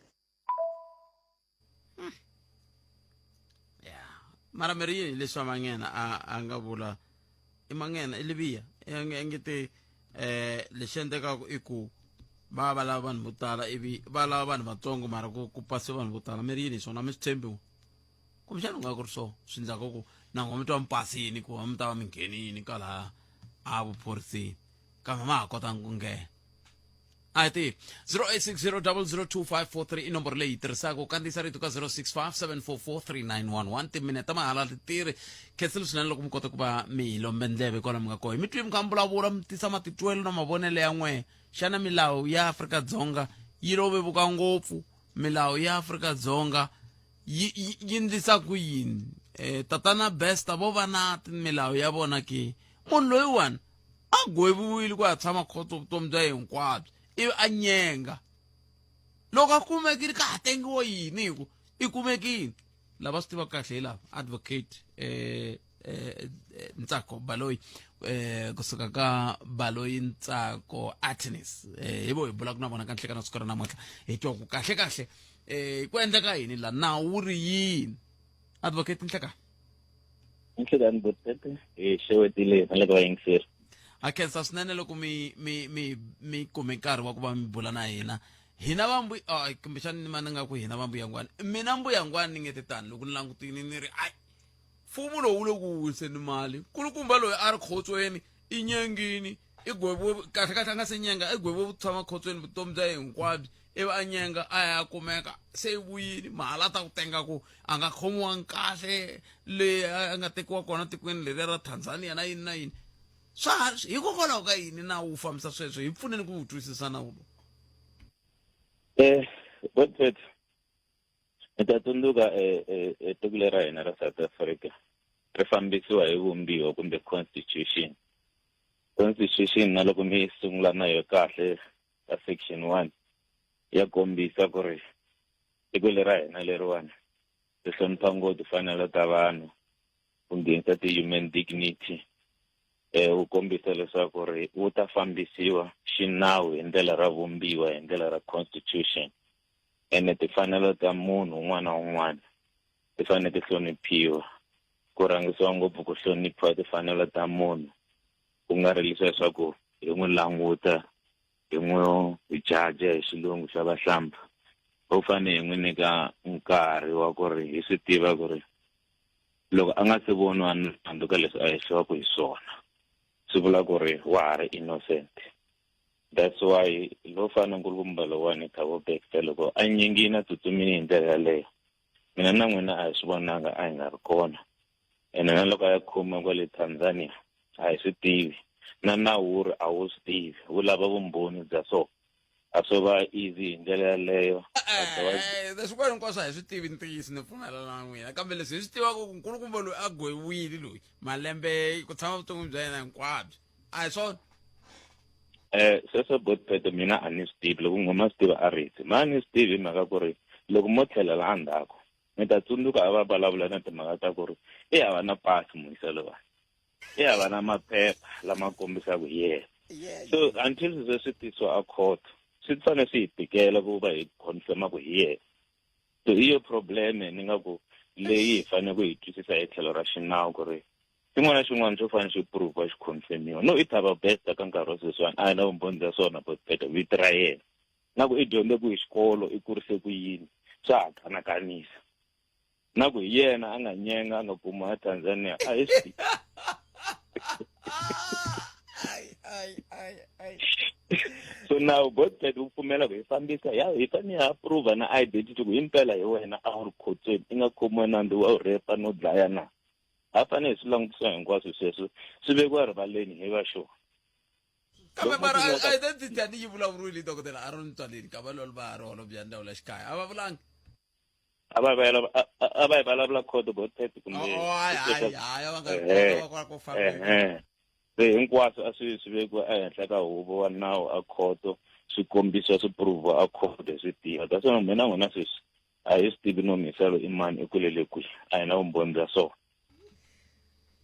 Mara mi ri yini leswi Manghena a nga vula i Manghena i Libiya i nge te lexi endlekaka i ku va va lava vanhu vo tala ivi va lava vanhu vatsongo mara ku pase vanhu vo tala mi ri yini hi swona mi swi tshembi n'we kumbexana ku nga ku ri swona swi endlaka ku na n'we mi twa mi pasini ku va mi ta va mi nghenini kwalaya a vuphoriseni kambe ma ha kotanga ku nghena. A hi tivi. 0860002543 i nomboro leyi yi tirhisaka ku kandziyisa rito ka 0657443911. Timinete ta mahala ti tirhi. Khensile swinene loko mi kota ku va mi hi lombe ndleve kwala mi nga kona. Mi twi mi kha mi vulavula mi tisa matitwelo na mavonelo ya n'wehe. Xana milawu ya Afrika-Dzonga yi lo vevuka ngopfu? Milawu ya Afrika-Dzonga yi yi yi ndlisa ku yini? Tatana Bester vo va na milawu ya vona ke? Munhu loyiwani a gweviwile ku ya tshama khotso vutomi bya yena hinkwabyo ivi a nyenga loko a kumekile ka ha tengiwa yini hi ku i kumekile lava swi tivaka kahle hi lava advocate eh, eh, eh, Ntsako Baloyi kusuka ka Baloyi Ntsako Attorneys hi vo hi bulaka na vona ka nhlekana siku ra namuntlha hi twa ku kahle kahle ku endleka yini la nawu wu ri yini advocate Nhlekani. Nhlekani Botete hi xewetile na le ka vayingiseri. Ha khensa swinene loko mi mi mi mi kume nkarhi wa ku va mi bula na hina. Hina va mbu ah, kumbexani ni ma ni nga ku hina va mbuyangwani. Mina mbuyangwani ni nge te tani loko ni langutini ni ri ai mfumo lowu wu le ku wiseni mali. Nkulukumba loyi a ri khotsweni i nyengini i gweviwe kahle kahle a nga se nyenga i gweviwe ku tshama khotsweni vutomi bya yena hinkwabyo ivi a nyenga a ya kumeka se i vuyile mahala ta ku tenga ku a nga khomiwangi kahle le a nga tekiwa kona tikweni leriya ra Tanzania na yini na yini swa ha hikokwalaho ka yini na wu fambisa sweswo hi pfuneni ku wu twisisa nawu lowu. Godfred, mi ta tsundzuka tiko leri ra hina ra South Africa ri fambisiwa hi vumbiwa kumbe constitution. Constitution na loko mi yi sungula na yo kahle ka section 1 ya kombisa ku ri tiko leri ra hina leriwani ri hlonipha ngopfu timfanelo ta vanhu, ku nghenisa ti-human dignity, wu kombisa leswaku ri wu ta fambisiwa xinawu hi ndlela ra vumbiwa hi ndlela ra constitution, ene timfanelo ta munhu un'wana na un'wana ti fanele ti hloniphiwa, ku rhangisiwa ngopfu ku hloniphiwa timfanelo ta munhu ku nga ri leswiya swa ku hi n'wi languta hi n'wi jaja hi xilungu xa vahlampfa. U fanele hi n'wi nyika nkarhi wa ku ri hi swi tiva ku ri loko a nga se voniwa nandzu ka leswi a hehliwaka hi swona swi vula ku ri wa ha ri innocent. That's why lo fana nkulukumba lowani Thabo Baxter loko a nyengini a tsutsumile hi ndlela yaleyo mina na n'wina a hi swi vonanga a hi nga ri kona ene na loko a ya khoma kwale Tanzania a hi swi tivi na nawu wu ri a wu swi tivi wu lava vumbhoni bya so a swo va easy hi ndlela yaleyo. Leswi hinkwaswo a hi swi tivi ntiyiso ni pfumela na n'wina kambe leswi hi swi tivaka ku nkulukumba loyi a gweviwile loyi malembe ku tshama vuton'wini bya yena hinkwabyo a hi swona. Sweswo Godfred mina a ni swi tivi loko nghoma swi tiva a risi ma ni swi tivi hi mhaka ku ri loko mo tlhelela endzhaku mi ta tsundzuka a va vulavula na timhaka ta ku ri i hava na pasi muyisa lowani i hava na maphepha lama kombisaka hi yena so until swi swi tisiwa a court swi fanele swi hi tikela ku va hi confirma ku hi yena so hi yo problem ni nga ku leyi hi fanele ku hi twisisa hi tlhelo ra xinawu ku ri Xin'wana na xin'wana xo fanele xi prove xi confirmiwa. No i Thabo Bester ka nkarhi wa sweswiwani a hi na vumbhoni bya swona but better vito ra yena. Na ku i dyondze kwihi xikolo, i kurise ku yini swa ha kanakanisa. Na ku hi yena a nga nyenga a nga kumiwa eTanzania a hi swi tivi. So now Godfred u pfumela ku hi fambisa ya hi fanele ha prove na identity ku himpela hi wena a wu ri khotsweni i nga khomiwa nandzu wa u repa no dlaya na. Ha fanele hi swi langutisa hinkwaswo sweswo swi vekiwa rivaleni hi va sure. Kambe mara identity a ni yi vulavuriwile dokodela Aaron Ntswaleni ka va lolo va ha ri holobye ya ndzawulo ya xikaya a va vulangi. A va a va yi vulavula court Godfred kumbe Oh, hayi hayi hayi a va nga va ku famba. Se hinkwaswo a swi swi vekiwa ehenhla ka huvo wa nawu a khoto swi kombisiwa swi prove a khoto hi swi tiva. That's why mina n'wina sweswi a hi swi tivi no mhiselo i mani i kulele kwihi a hi na vumbhoni bya swona.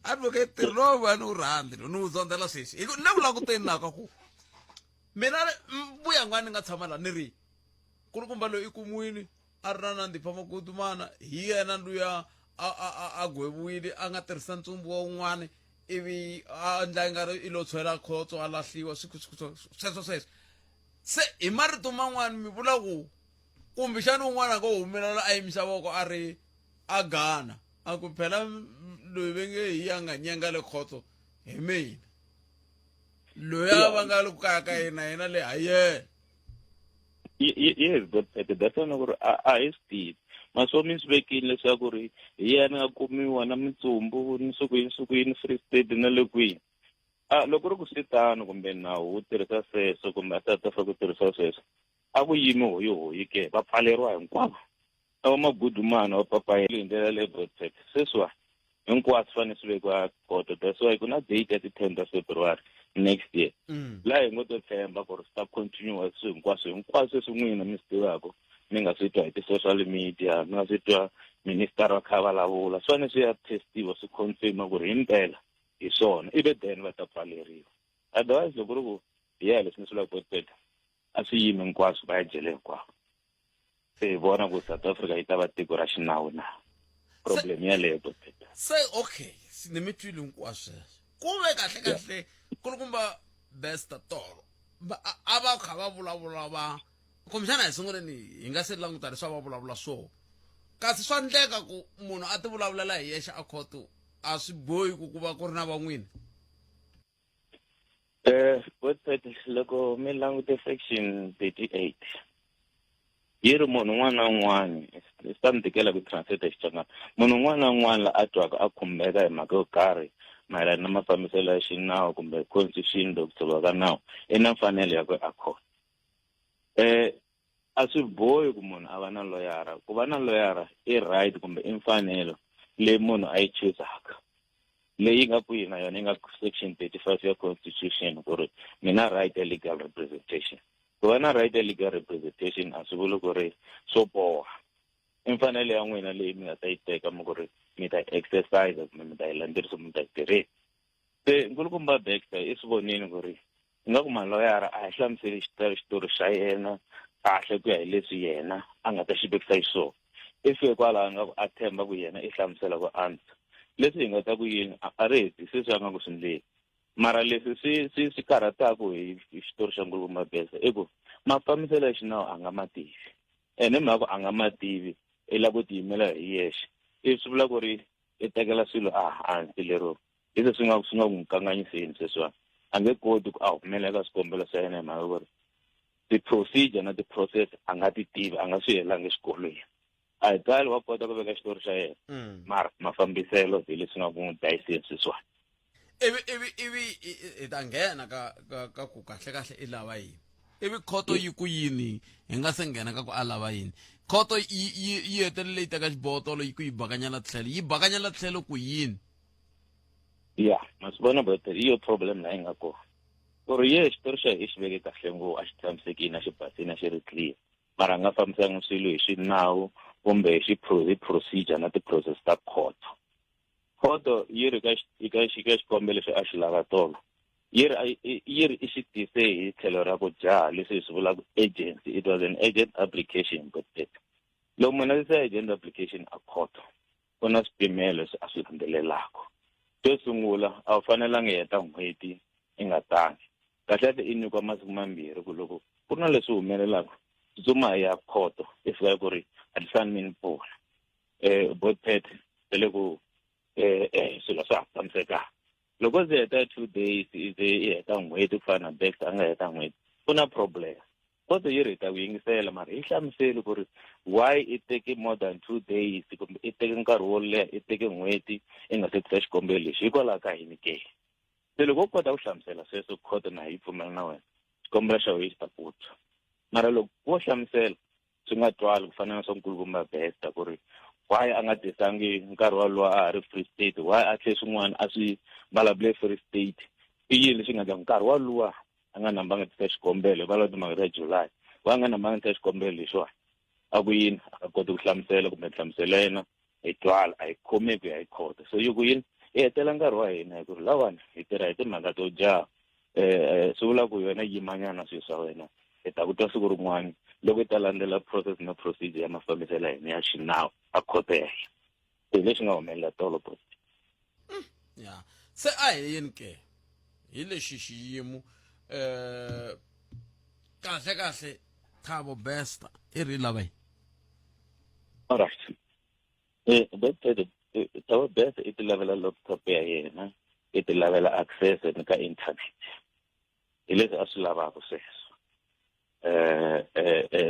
Advocate ntirho lowu a ni wu rhandzi ni wu zondzela sweswi hi ku ni le ku languteni la ka ku mina mbuya n'wana ni nga tshama la ni ri kulukumba loyi i kumiwile a ri na Nandipha Magudumana hi yena luya a a a a gweviwile a nga tirhisa ntsumbu wa wun'wana ivi a endla ingari i lo tshwela khotso a lahliwa sweswo sweswo se hi marito man'wani mi vula ku kumbexana un'wana a ngo humelela a yimisa voko a ri a gana a ku phela loyi ve nge hi ya nga nyenga le khotso hi mina loyi a va nga le ku kaya ka yena yena le ha yena. Yes, but that's why ku ri a hi swi tivi maswo mi swi vekile leswaku ri hi yena nga kumiwa na mitsumbu ni siku yini siku yini Free State na le kwihi. A loko ri ku swi tano kumbe nawu wu tirhisa sweswo kumbe a South Africa ku tirhisa sweswo a ku yimi hoyihoyi ke va pfaleriwa hinkwavo a va magudumana va papayela hi ndlela leyi Broadset sweswiwa hinkwaswo fanele swi vekiwa khoto. That's why ku na date ya ti-10 ta February next year laha hi ngo to tshemba ku ri swi ta continue swi hinkwaswo hinkwaswo leswi n'wina mi swi tivaka mi nga swi twa hi ti-social media mi nga swi twa minister va kha va vulavula swi fanele swi ya testiwa swi confirma ku ri himpela hi swona ivi then va ta pfaleriwa. Otherwise loko ri ku hi ya leswi ni swi vulaka Godfred a swi yimi hinkwaswo va ya jele hinkwavo se hi vona ku South Africa yi ta va tiko ra xinawu na problem yaleyo Godfred. Se okay ni mi twile hinkwaswo sweswo ku ve kahle kahle kulukumba Bester tolo a va kha va vulavula va kumbexana hi sunguleni hi nga se languta leswi a va vulavula swona kasi swa ndleka ku munhu a ti vulavulela hi yexe a khoto a swi bohi ku ku va ku ri na van'wini. Godfred loko mi langute section 38 yi ri munhu un'wana na un'wana swi ta mi tikela ku translate Xitsonga munhu un'wana na un'wana la a twaka a khumbeka hi mhaka yo karhi mayelana na mafambiselo ya xinawu kumbe constitution kumbe ku tshoviwa ka nawu i na mfanelo ya ku a khona. A swi bohi ku munhu a va na loyara ku va na loyara i right kumbe i mfanelo leyi munhu a yi chuzaka leyi nga kwihi na yona yi nga section 35 ya constitution ku ri mi na right ya legal representation. Ku va na right ya legal representation a swi vuli ku ri swo boha i mfanelo ya n'wina leyi mi nga ta yi teka mi ku ri mi ta yi exercise kumbe mi ta yi landzelerisa mi ta yi tirhisa. Se nkulukumba Baxter i swi vonile ku ri ingaku maloyara a hi hlamuseli xitori xa yena kahle ku ya hi leswi yena a nga ta xi vekisa xiswona. I fike kwalaho ingaku a tshemba ku yena i hlamusela ku antswa leswi hi nga ta ku yini a ri hetisisi a nga ku swi ndleni. Mara leswi swi swi swi karhataka hi xitori xa nkulukumba Baxter i ku mafambiselo ya xinawu a nga ma tivi ene hi mhaka ku a nga ma tivi i lava ku tiyimela hi yexe i swi vula ku ri i tekela swilo a hansi lero hi leswi nga swi nga n'wi kanganyiseni sweswiwani a nge koti ku a humelela eka swikombelo swa yena hi mhaka ku ri ti-procedure na ti-process a nga ti tivi a nga swi helanga exikolweni. A hi kali wa kota ku veka xitori xa yena mara mafambiselo hi leswi nga ku n'wi dlayiseni sweswiwani. Ivi ivi ivi hi ta nghena ka ka ka ku kahle kahle i lava yini ivi khoto yi ku yini hi nga se nghena ka ku a lava yini khoto yi yi yi hetelele yi teka xiboho tolo yi ku yi bakanyela tlhelo yi bakanyela tlhelo ku yini. Ya ma swi vona but hi yo problem la yi nga kona ku ri ye xitori xa hi xi veke kahle ngopfu a xi tshamisekile a xi basile a xi ri clear mara a nga fambisanga swilo hi xinawu kumbe hi hi procedure na ti-process ta khoto. Khoto yi ri ka ka xikombelo lexi a xi lava tolo yi ri yi ri i xi tise hi tlhelo ra ku jaha leswi hi swi vulaka agency it was an urgent application but loko munhu a tisa urgent application a khoto ku na swipimelo leswi a swi landzelelaka. Xo sungula a wu fanelanga i heta n'hweti i nga tangi. Kahlekahle i nyikiwa masiku mambirhi ku loko ku ri na leswi humelelaka tsutsuma i ya khoto i fika ku ri hatlisani mi ni pfuna. Botpet va le ku swilo a swa ha tshamisekanga. Loko u ze heta 2 days i ze i heta n'hweti ku fana na Baxter a nga heta n'hweti ku na problem. Khoto yi ri hi ta ku yingisela mara yi hlamuseli ku ri why i teke more than 2 days kumbe i teke nkarhi wo leha i teke n'hweti i nga se tisa xikombelo lexi hikwalaho ka yini ke. Se loko u kota ku hlamusela sweswo khoto na yi pfumela na wena xikombelo xa wena xi ta ku twa. Mara loko wo hlamusela swi nga twali ku fana na swa nkulukumba Bester ku ri why a nga tisangi nkarhi walowo a ha ri Free State, why a tlhe swin'wana a swi vulavule Free State, i yini lexi nga endla nkarhi walowa a nga namba a nga tisa xikombelo hi vulavula timhaka ta July, why a nga namba a nga tisa xikombelo lexiwani, a ku yini a nga koti ku hlamusela kumbe nhlamuselo ya yena hi twala a yi khomeki ku ya hi khoto. So yi ku yini i hetela nkarhi wa hina hi ku ri lawani hi tirha hi timhaka to jaha swi vula ku wena yimanyana swilo swa wena hi ta ku twa siku rin'wana loko i ta landzela process na procedure ya mafambiselo ya hina ya xinawu a khoto ya hina. Se hi leswi nga humelela tolo bro. Ya se a hi yini ke hi lexi xiyimo kahle kahle Thabo Bester i ri lava yini? All right. Thabo Bester i ti lavela laptop ya yena, i ti lavela access ni ka internet. Hi leswi a swi lavaka sweswo.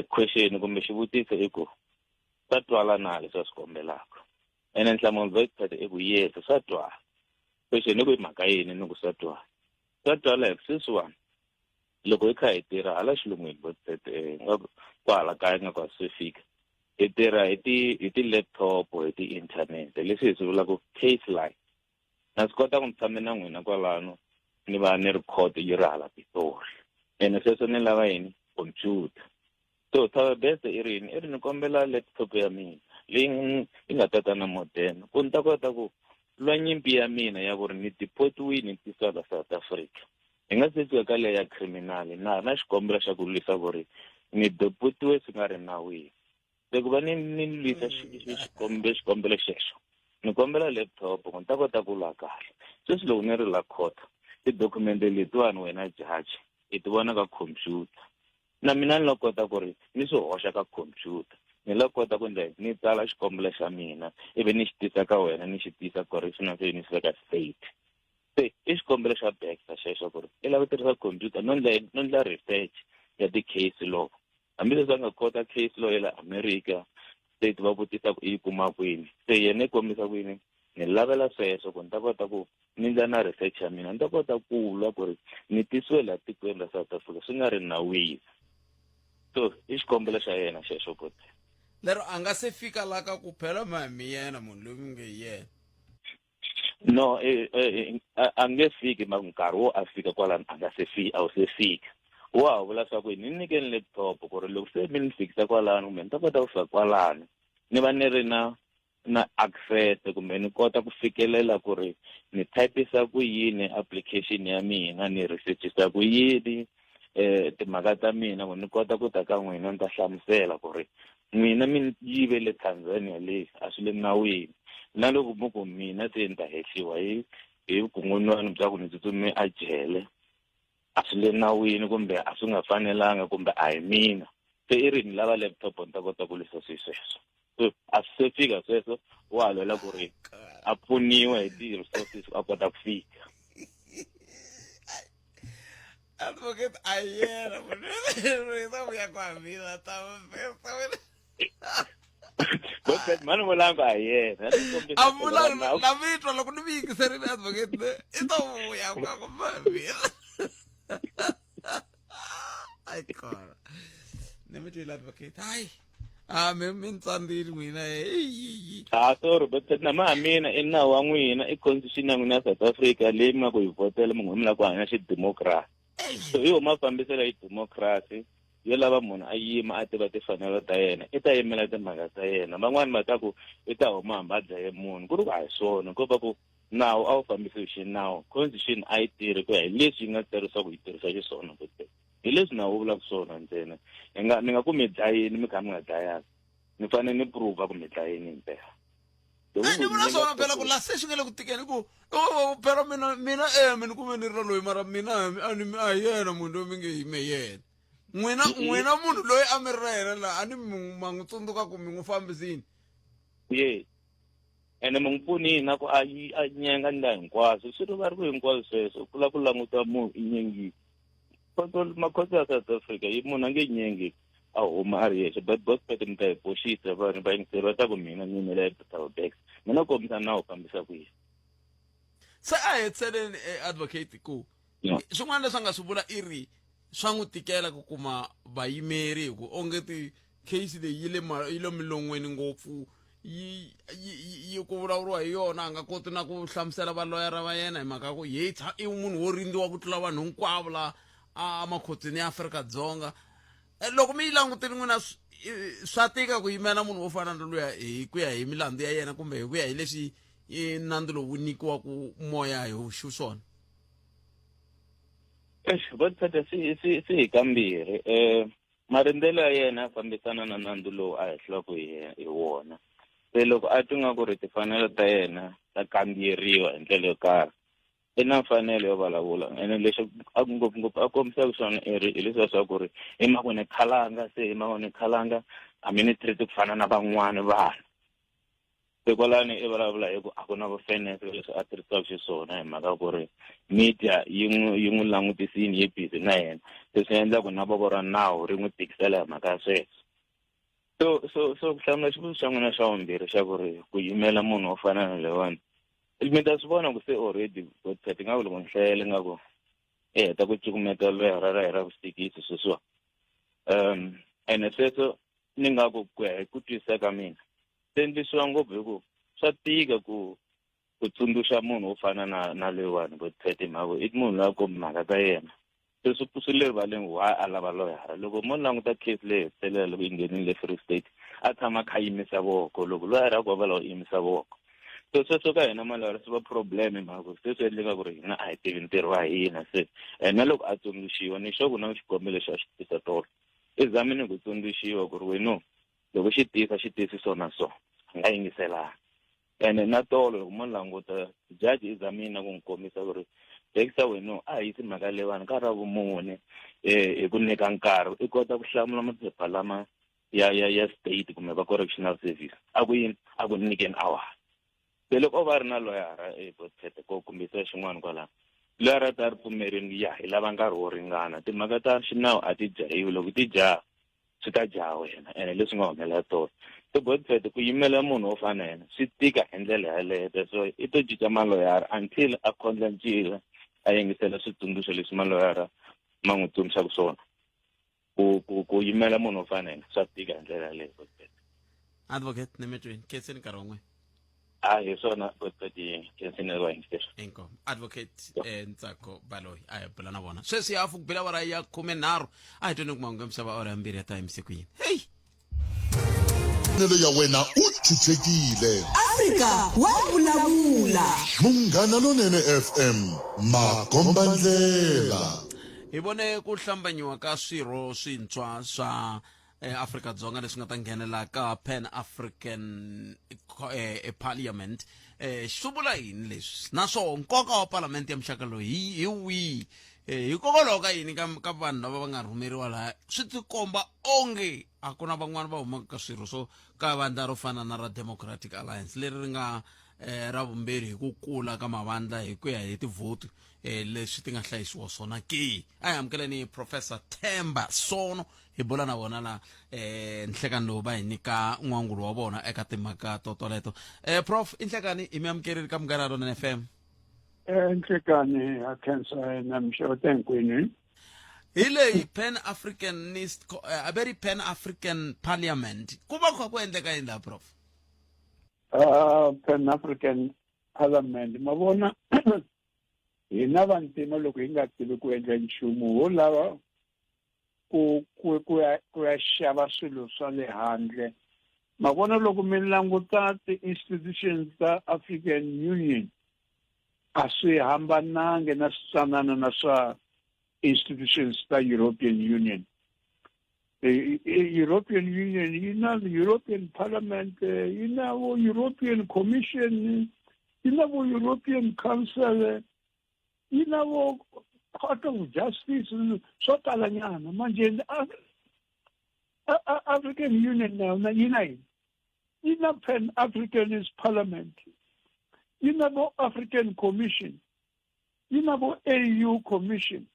Question kumbe xivutiso i ku swa twala na leswi a swi kombelaka? Ene nhlamulo bya expert i ku yes, swa twala. Question i ku i mhaka yini ni ku swa twala? Swa twala hi ku sweswiwani loko hi kha hi tirha hala xilungwini nga kwahala kaya nga ku a swi fika hi tirha hi ti hi ti-laptop hi ti-internet leswi hi swi vulaka case line. Na swi kota ku ni tshame na n'wina kwalano ni va ni ri court yi ri hala Pitori, ene sweswo ni lava yini computer. So Thabo Bester i ri yini? I ri ni kombela laptop ya mina leyi yi nga ta ta na modern ku ni ta kota ku lwa nyimpi ya mina ya ku ri ni deportiwile ni tisiwa la South Africa. Hi nga se fika ka leya ya criminal na ha ri na xikombelo xa ku lwisa ku ri ni deportiwe swi nga ri nawini. Se ku va ni ni lwisa xikombelo xexo ni kombela laptop ku ni ta kota ku lwa kahle. Sweswi loko ni ri la court tidocumente letiwani wena judge i ti vona ka computer, na mina ni la kota ku ri ni swi hoxa ka computer, ni la kota ku endla ni tsala xikombelo xa mina ivi ni xi tisa ka wena ni xi tisa correctional se ni xi ka state. Se i xikombelo xa Baxter xexo ku ri i lava ku tirhisa computer no endla no endla research ya ti-case law. Hambileswi a nga kota case law ya le America state va vutisa ku i yi kuma kwini, se yena i kombisa ku yini ni lavela sweswo ku ni ta kota ku ni endla na research ya mina ni ta kota ku lwa ku ri ni tisiwe laha tikweni ra South Africa swi nga ri nawini. So i xikombelo xa yena xexo buti. Lero a nga se fika la ka ku phela ma mi yena munhu loyi mi nge hi yena. No, a nge fiki ma nkarhi wo a fika kwalano a nga se fika, a wu se fika. Wa ha vula swa ku ni nyikeni laptop ku ri loko se mi ni fikisa kwalano kumbe ni ta kota ku fika kwalano ni va ni ri na na access kumbe ni kota ku fikelela ku ri ni typisa ku yini application ya mina, ni researchisa ku yini timhaka ta mina ku ni kota ku ta ka n'wina ni ta hlamusela ku ri n'wina mi yive le Tanzania le a swi le nawini. Na loko mi ku mina se ni ta hehliwa hi hi vukungundzwani bya ku ni tsutsume a jele a swi le nawini kumbe a swi nga fanelanga kumbe a hi mina. Se i ri ni lava laptop ni ta kota ku lwisa swilo sweswo. So a swi se fika sweswo, wa ha lwela ku ri a pfuniwa hi ti-resources a kota ku fika. Advocate a yena munhu ta vuya kwa mina ta Botpet mani vulanga a yena a vulanga na mitwa loko ni mi yingiserile advocate ne i ta vuya kwa kuma mina ai kona ni mi twile advocate hayi a mi mi ni tsandzile n'wina eyi Ah, sorry, but na ma mina i nawu wa n'wina i constitution ya n'wina ya South Africa leyi mi nga ku yi vhotela mi mi lava ku hanya xidemokirasi. So hi yo mafambiselo ya xidemokirasi yo lava munhu a yima a tiva timfanelo ta yena i ta yimela timhaka ta yena. Van'wani va ta ku i ta huma hambi a dlaye munhu ku ri ku a hi swona ko va ku nawu a wu fambisi hi xinawu constitution a yi tirhi ku ya hi leswi yi nga tsarisiwa ku yi tirhisa xiswona ku hi leswi nawu wu vulaka swona ntsena. Hi nga ni nga ku mi dlayini mi kha mi nga dlayanga ni fanele ni prova ku mi dlayini himpela. Ni vula swona phela ku la se swi nga le ku tikeni ku phela mina mina e mina kume ni ri na loyi mara mina a ni a hi yena munhu loyi mi nge yime yena n'wina n'wina munhu loyi a mi ri na yena la a ni ma n'wi tsundzuka ku mi n'wi fambisini ye ene mi n'wi pfunini na ku a a nyenga ndla hinkwaswo swi rivari ku hinkwaswo sweswo ku lava ku languta munhu i nyengile makhotso ya South Africa yi munhu a nge nyengi a huma a ri yexe but bospet mi ta yi boxisa vanhu va yingiseri va ta ku mina ni yimela Thabo Bester mina kombisa nawu fambisa ku yini se a hetiseleni eh, advocate ku swin'wana leswi a nga swi vula i ri swa n'wi tikela ku kuma vayimeri hi ku onge ti case leyi yi le yi le milon'weni ngopfu yi yi ku vulavuriwa hi yona a nga koti na ku hlamusela valoyara va yena hi mhaka ku ye i munhu wo rindziwa ku tlula vanhu hinkwavo la a makhotsweni ya Afrika-Dzonga eh, loko mi yi langutile n'wina swa tika ku yimela munhu wo fana na luya hi ku ya hi milandzu ya yena kumbe hi ku ya hi leswi nandzu lowu wu nyikiwaka moya hi xiswona Eish, vo swi swi swi hi kambirhi um marindzelo ya yena ya fambisana na nandzu lowu a hehliwaka hi hi wona se loko a twi nga ku ri timfanelo ta yena ta kamberiwa hi ndlela yo karhi i na mfanelo yo vulavula ene lexi a ngopfungopfu a kombisaka xona i ri hi leswiya swa ku ri i mhaka ni khalanga se hi mhaka ni khalanga a mi ni treat ku fana na van'wani vanhu se kwalani i vulavula hi ku a ku na vufairness leswi a tirhisaka xiswona hi mhaka ku ri media yi n'wi yi n'wi langutisini yi busy na yena se swi endla ku na voko ra nawu ri n'wi tikisela hi mhaka ya sweswo so so so ku hlamula xivutiso xa n'wina xa vumbirhi xa ku ri ku yimela munhu wo fana na leyiwani mi ta swi vona ku se already godset ingaku loko ni hlayele nga ku i heta ku cukumeta lwera ra ra vusikisi sweswiwa um ene sweswo ni nga ku ku ya hi ku twisisa ka mina swi endlisiwa ngopfu hi ku swa tika ku ku tsundzuxa munhu wo fana na na loyiwani godset hi mhaka i munhu loyi a kombi mhaka ta yena se swi swi le rivaleni why a lava loyara loko mo languta case leyi hetelela loko yi nghenile le Free State a tshama a kha yimisa voko loko loyara a ku va lava yimisa voko so sweswo ka hina maloyara swi va problem hi mhaka ku se swi endleka ku ri hina a hi tivi ntirho wa hina se and na loko a tsundzuxiwa ni sure ku na xikombelo lexi a xi tisa tolo i zamini ku tsundzuxiwa ku ri weno loko xi tisa xi tisi so na so a nga yingiselanga ene na tolo loko mo languta judge i zamile na ku n'wi kombisa ku ri Dexter wena a hi yisi mhaka leyiwani ka ra vumune um hi ku nyika nkarhi i kota ku hlamula maphepha lama ya ya ya state kumbe va correctional service a ku yini a ku nyikeni awara se loko o va ri na loyara ebotete ko kombisa xin'wana kwalaho loyara ta ri pfumerini ya hi lava nkarhi wo ringana timhaka ta xinawu a ti jahiwi loko ti jaha swi ta jaha wena ene leswi nga humelela tolo so Godfred ku yimela munhu wo fana na yena swi tika hi ndlela yaleyo that's why i to cinca maloyara until a khondla ncila a yingisela switsundzuxo leswi maloyara ma n'wi tsundzuxaka swona ku ku ku yimela munhu wo fana na yena swa tika hi ndlela yaleyo Godfred advocate nemetweni khenseni nkarhi wa n'wina a hi swona Godfred khenseni ri vayingiseri inkomu advocate eh, ntsako baloyi a hi bula na vona sweswi hafu ku bela awara ya 13 a hi tweni ku mahungu ya misava awara ya mbirhi ya ta yimise ku yini heyi Nelo ya wena u chuchekile Afrika wa vulavula. Munghana Lonene FM makombandlela hi vone ku hlambanyiwa ka swirho swintshwa swa eh, Afrika-Dzonga leswi nga ta nghenela ka Pan African eh, Parliament eh, swi vula yini leswi naswona nkoka wa palamende ya muxaka lowu hi hi wihi eh, hikokwalaho ka yini ka, ka vanhu lava va nga rhumeriwa laha swi tikomba onge a ku na van'wana va humaka ka swirho swo ka vandla ro fana na ra Democratic Alliance leri ri nga eh, ra vumbirhi hi ku kula ka mavandla hi ku ya hi tivhoti eh, leswi ti nga hlayisiwa swona ke a hi amukeleni Professor Themba Sono hi bula na vona la eh nhlekani lowu va hi nyika n'wangulo wa vona eka timhaka to toleto eh prof i nhlekani hi mi amukerile ka Munghana Lonene FM eh nhlekani ha khensa na mixota hinkwenu hi leyi pan africanist a ve ri pan african parliament ku va kha ku endleka yini laha prof pan african parliament ma vona hina vantima loko hi nga tivi ku endla nchumu ho lava ku ku ku ya ku ya xava swilo swa le handle ma vona loko mi languta ti-institutions ta African Union a swi hambanangi na switsanana na swa institutions ta European Union. European Union yi na European Parliament yi na vo European Commission yi na vo European Council yi na vo Court of Justice swo talanyana manje African Union na yona yi na yini yi na Pan Africanist Parliament yi na vo African Commission yi na vo AU Commission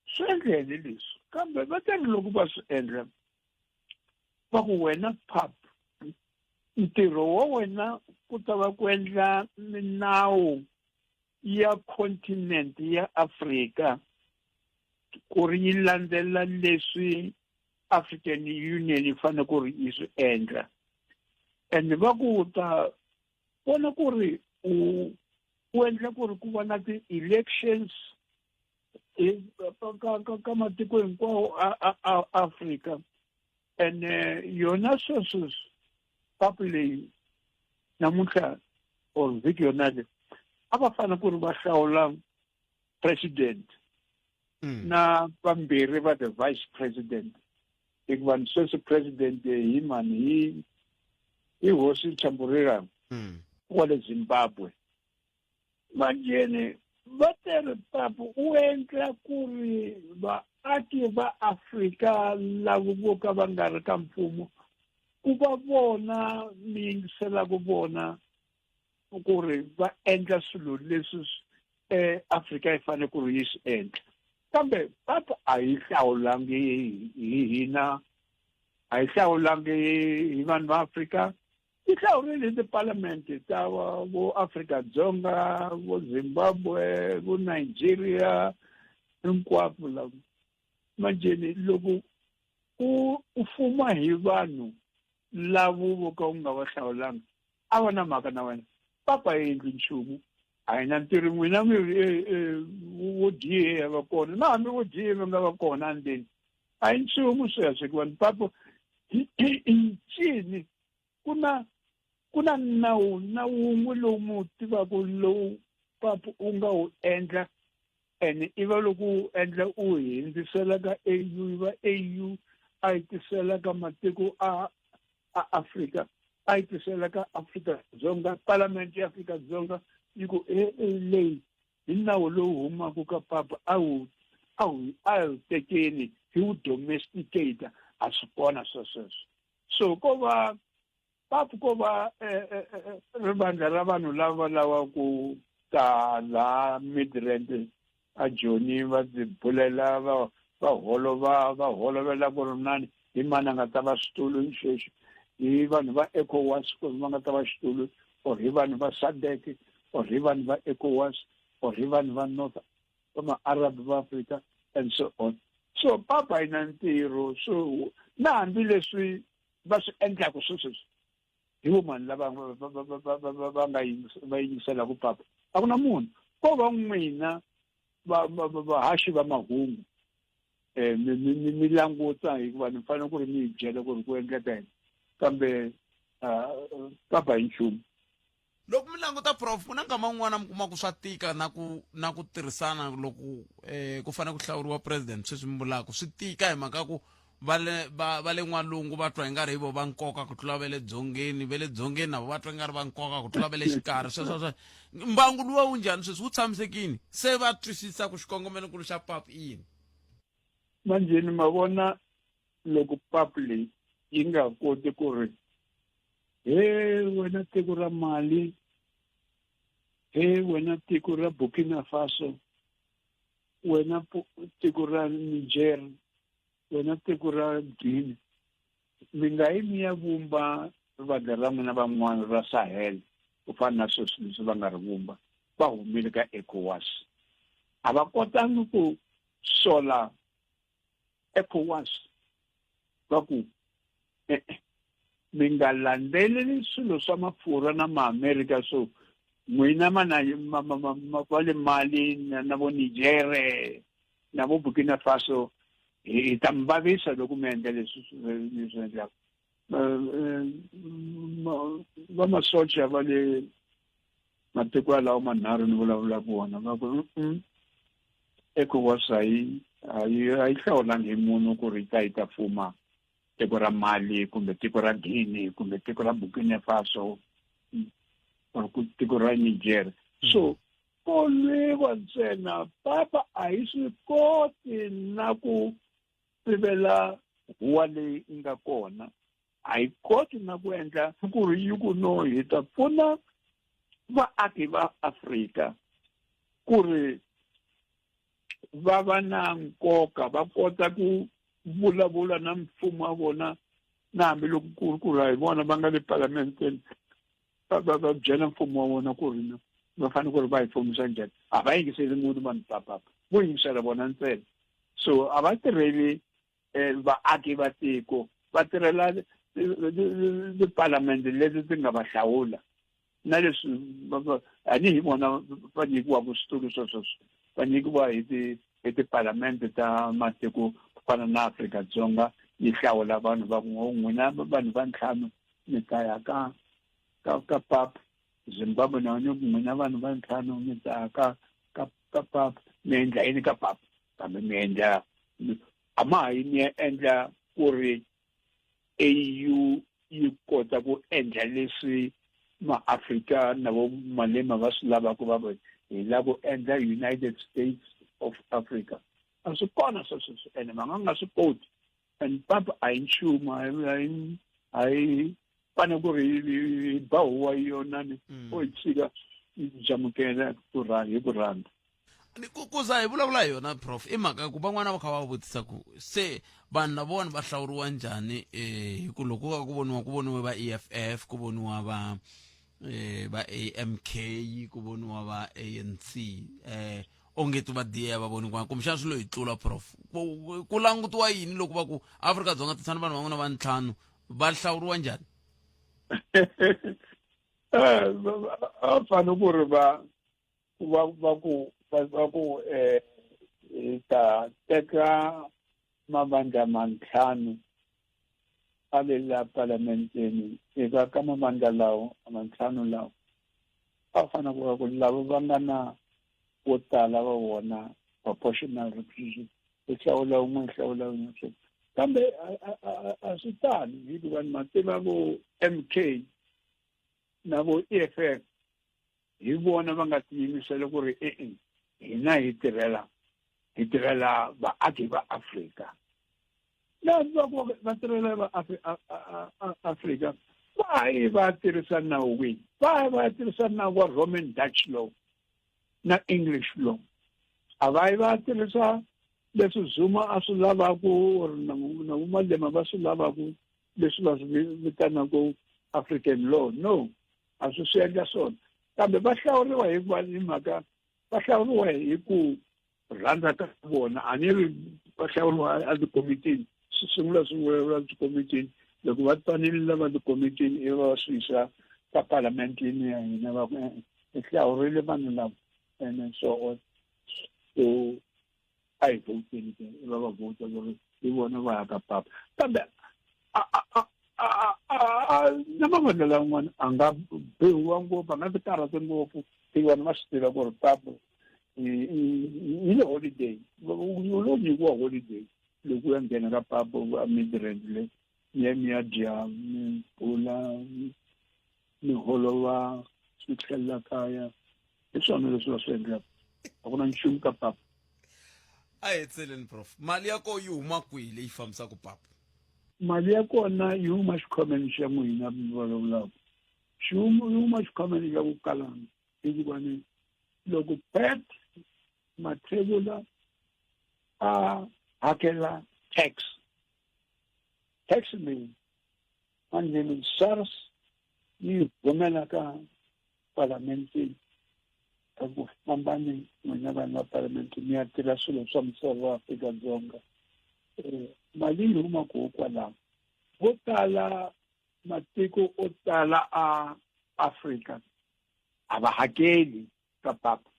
swi endleni leswi kambe va ta ri loko va swi endla va ku wena pap ntirho wa wena ku ta va ku endla minawu ya continent ya Afrika ku ri yi landzela leswi African Union yi fanele ku ri yi swi endla and va ku ta vona ku ri u u endla ku ri ku va na ti-elections ka ka matiko hinkwawo a Afrika ene yona sweswi papu leyi namuntlha or vhiki yona le a va fanele ku ri va hlawula president na vambirhi va the vice president hikuva ni sweswi president hi mani hi hi hosi Chamburira wa le Zimbabwe manjeni va tere papu u endla ku ri vaaki va Afrika lava vo ka va nga ri ka mfumo ku va vona mi yingiselaka vona ku ri va endla swilo leswi Afrika yi fanele ku ri yi swi endla kambe papa a yi hlawulangi hi hina a yi hlawulangi hi vanhu va Afrika yi hlawurile hi tipalamende ta vo Afrika-Dzonga vo Zimbabwe vo Nigeria hinkwavo lava manjheni loko u u fuma hi vanhu lavo vo ka u nga va hlawulanga a va na mhaka na wena papa yi endli nchumu a hi na ntirho n'wina mi ri vo DA va kona na hambi vo DA va nga va kona endzeni a hi nchumu sweswo hikuva ni papa i ncini ku na ku na nawu na wun'we lowu mi wu tivaka lowu papa u nga wu endla ene i va loko u endla u hindzisela ka AU yi va AU a yi tisela ka matiko a a Afrika a yi tisela ka Afrika-Dzonga palamende ya Afrika-Dzonga yi ku e leyi hi nawu lowu humaka ka papa a wu a wu a wu tekeni hi wu domesticate a swi kona swesweswo so ko va papu ko va rivandla ra vanhu lava lava ku ta laha Midrand a Joni va byi bulela va va holova va holovela ku ri nani hi mani a nga ta va xitulu xexi hi vanhu va ECOWAS ku va nga ta va xitulu or hi vanhu va SADC or hi vanhu va ECOWAS or hi vanhu va North va ma-Arab va Africa and so on so papa yi na ntirho so na hambileswi va swi endlaka sweswi hi vo mani lava va nga va yingiselaka papa a ku na munhu ko va n'wina vahaxi va mahungu um mi languta hikuva ni fanele ku ri mi hi byela ku ri ku endleka yini kambe papa hi nchumu loko mi languta prof ku na nkama wun'wana mi kuma ku swa tika na ku na ku tirhisana loko eh, ku fanele ku hlawuriwa president sweswi mi vulaka swi tika hi mhaka ku va le va va le n'walungu va twa ingari hi vo va nkoka ku tlula va le dzongeni va le dzongeni na vo va twa ingari va nkoka ku tlula va le xikarhi sweswo swa mbangu luwa wu njhani sweswi wu tshamisekini se va twisisa ku xikongomelonkulu xa papu i yini manjheni ma vona loko papu leyi yi nga koti ku ri he wena tiko ra Mali he wena tiko ra Burkina Faso wena tiko ra Niger wena tiko ra Guinea mi nga yi mi ya vumba rivandla ra n'wina van'wana ra Sahel ku fana na sweswi leswi va nga ri vumba va humile ka ECOWAS a va kotangi ku sola ECOWAS va ku e-e mi nga landzeleli swilo swa mafurha na maamerika so n'wina mana va le Mali na vo Nigere na vo Burkina Faso hi ta mi vavisa loko mi endla leswi mi swi endlaka va masocha va le matiko yalawo manharhu ni vulavulaka wona va ku ECOWAS a yi A yi a yi hlawulangi hi munhu ku ri yi ta yi ta fuma tiko ra Mali kumbe tiko ra Guinea kumbe tiko ra Burkina Faso or ku tiko ra Niger. So ko lwiwa ntsena papa a yi swi koti na ku sivela huwa leyi nga kona a yi koti na ku endla ku ri yi ku no hi ta pfuna vaaki va Afrika ku ri va va na nkoka va kota ku vulavula na mfumo wa vona na hambiloko ku ri ku ri a hi vona va nga le palamenteni va va va byela mfumo wa vona ku ri va fanele ku ri va hi fumisa njhani a va yingiseli munhu vanhu papapa vo yingisela vona ntsena so a va tirheli eh, vaaki va tiko va tirhela tipalamende leti ti nga va hlawula na leswi tanihi vona va nyikiwaka switulu swesweswo va nyikiwa hi ti hi tipalamende ta matiko ku fana na Afrika-Dzonga yi hlawula vanhu va ku n'wina vanhu va ntlhanu mi ta ya ka ka ka pap Zimbabwe na yona ku n'wina vanhu va ntlhanu mi ta ya ka ka ka pap mi endla yini ka pap kambe mi endla a ma ha yi mi ya endla ku ri AU yi kota ku endla leswi maAfrika na vo Malema va swi lavaka va va hi lava ku endla United States of Africa a swi kona sweswo ene va nga nga swi koti and papa a hi nchumu a hi fanele ku ri hi ba huwa yona ni o hi tshika yi jamukela ku hi ku rhandza ku ku za hi vulavula hi yona prof i mhaka ku van'wana va kha va vutisa ku se vanhu lavawani va hlawuriwa njhani um hi ku loko ka ku voniwa ku voniwe va E F F ku voniwa va eh va AMK ku voniwa va ANC eh onge ti va DA va voniwa kumbexana swilo hi tlula prof ku langutiwa yini loko va ku Afrika-Dzonga tisani vanhu van'wana va ntlhanu va hlawuriwa njhani eh a fanele ku ri va va va ku va va ku eh hi ta teka mavandla mantlhanu a le la palamenteni eka ka mavandla lawo mantlhanu lawo a fanele ku va ku lava va nga na vo tala va vona proportional representation hi hlawula wun'we hi hlawula wun'we kambe a swi tani hikuva ni ma tiva vo M K na vo E F F hi vona va nga tiyimisela ku ri e-e hina hi tirhela hi tirhela vaaki va Afrika lava va ku va tirhela va Afrika va yi va tirhisa nawu wihi va yi va tirhisa nawu wa Roman Dutch law na English law a va yi va tirhisa leswi Zuma a swi lavaku or na na Malema va swi lavaku leswi va swi vitanaka African law no a swi swi endla swona kambe va hlawuriwa hi ku hi mhaka va hlawuriwa hi ku rhandza ka vona a ni ri va hlawuriwa a tikomitini swi sungula swi vulavula tikomitini loko va twanile lava tikomitini ivi va swi yisa ka palamentini ya hina va ku hi hlawurile vanhu lava and so on so a hi vhoteni ke va va vhota ku ri hi vona va ya ka papa kambe na mavandla lan'wana a nga bihiwa ngopfu a nga ti karhati ngopfu hi vanhu va swi tiva ku ri papa yi le holiday u lo nyikiwa holiday loko u ya nghena ka papa a midrand le mi ya mi ya dya mi bula mi holova swi tlhelela kaya hi swona leswi va swi endlaka a ku na nchumu ka papa a hi tseleni prof mali ya kona yi huma kwihi leyi fambisaka papa mali ya kona yi huma xikhwameni xa n'wina mi vulavulaka xi yi huma xikhwameni xa ku kalanga hikuva ni loko pet mathebula a hakela tax tax leyi manjheni SARS yi rhumela ka palamenteni ka ku fambani n'wina vanhu va palamente mi ya tirha swilo swa misava wa Afrika-Dzonga um mali yi huma koho kwalaho vo tala matiko o tala a Afrika a va hakeli ka papa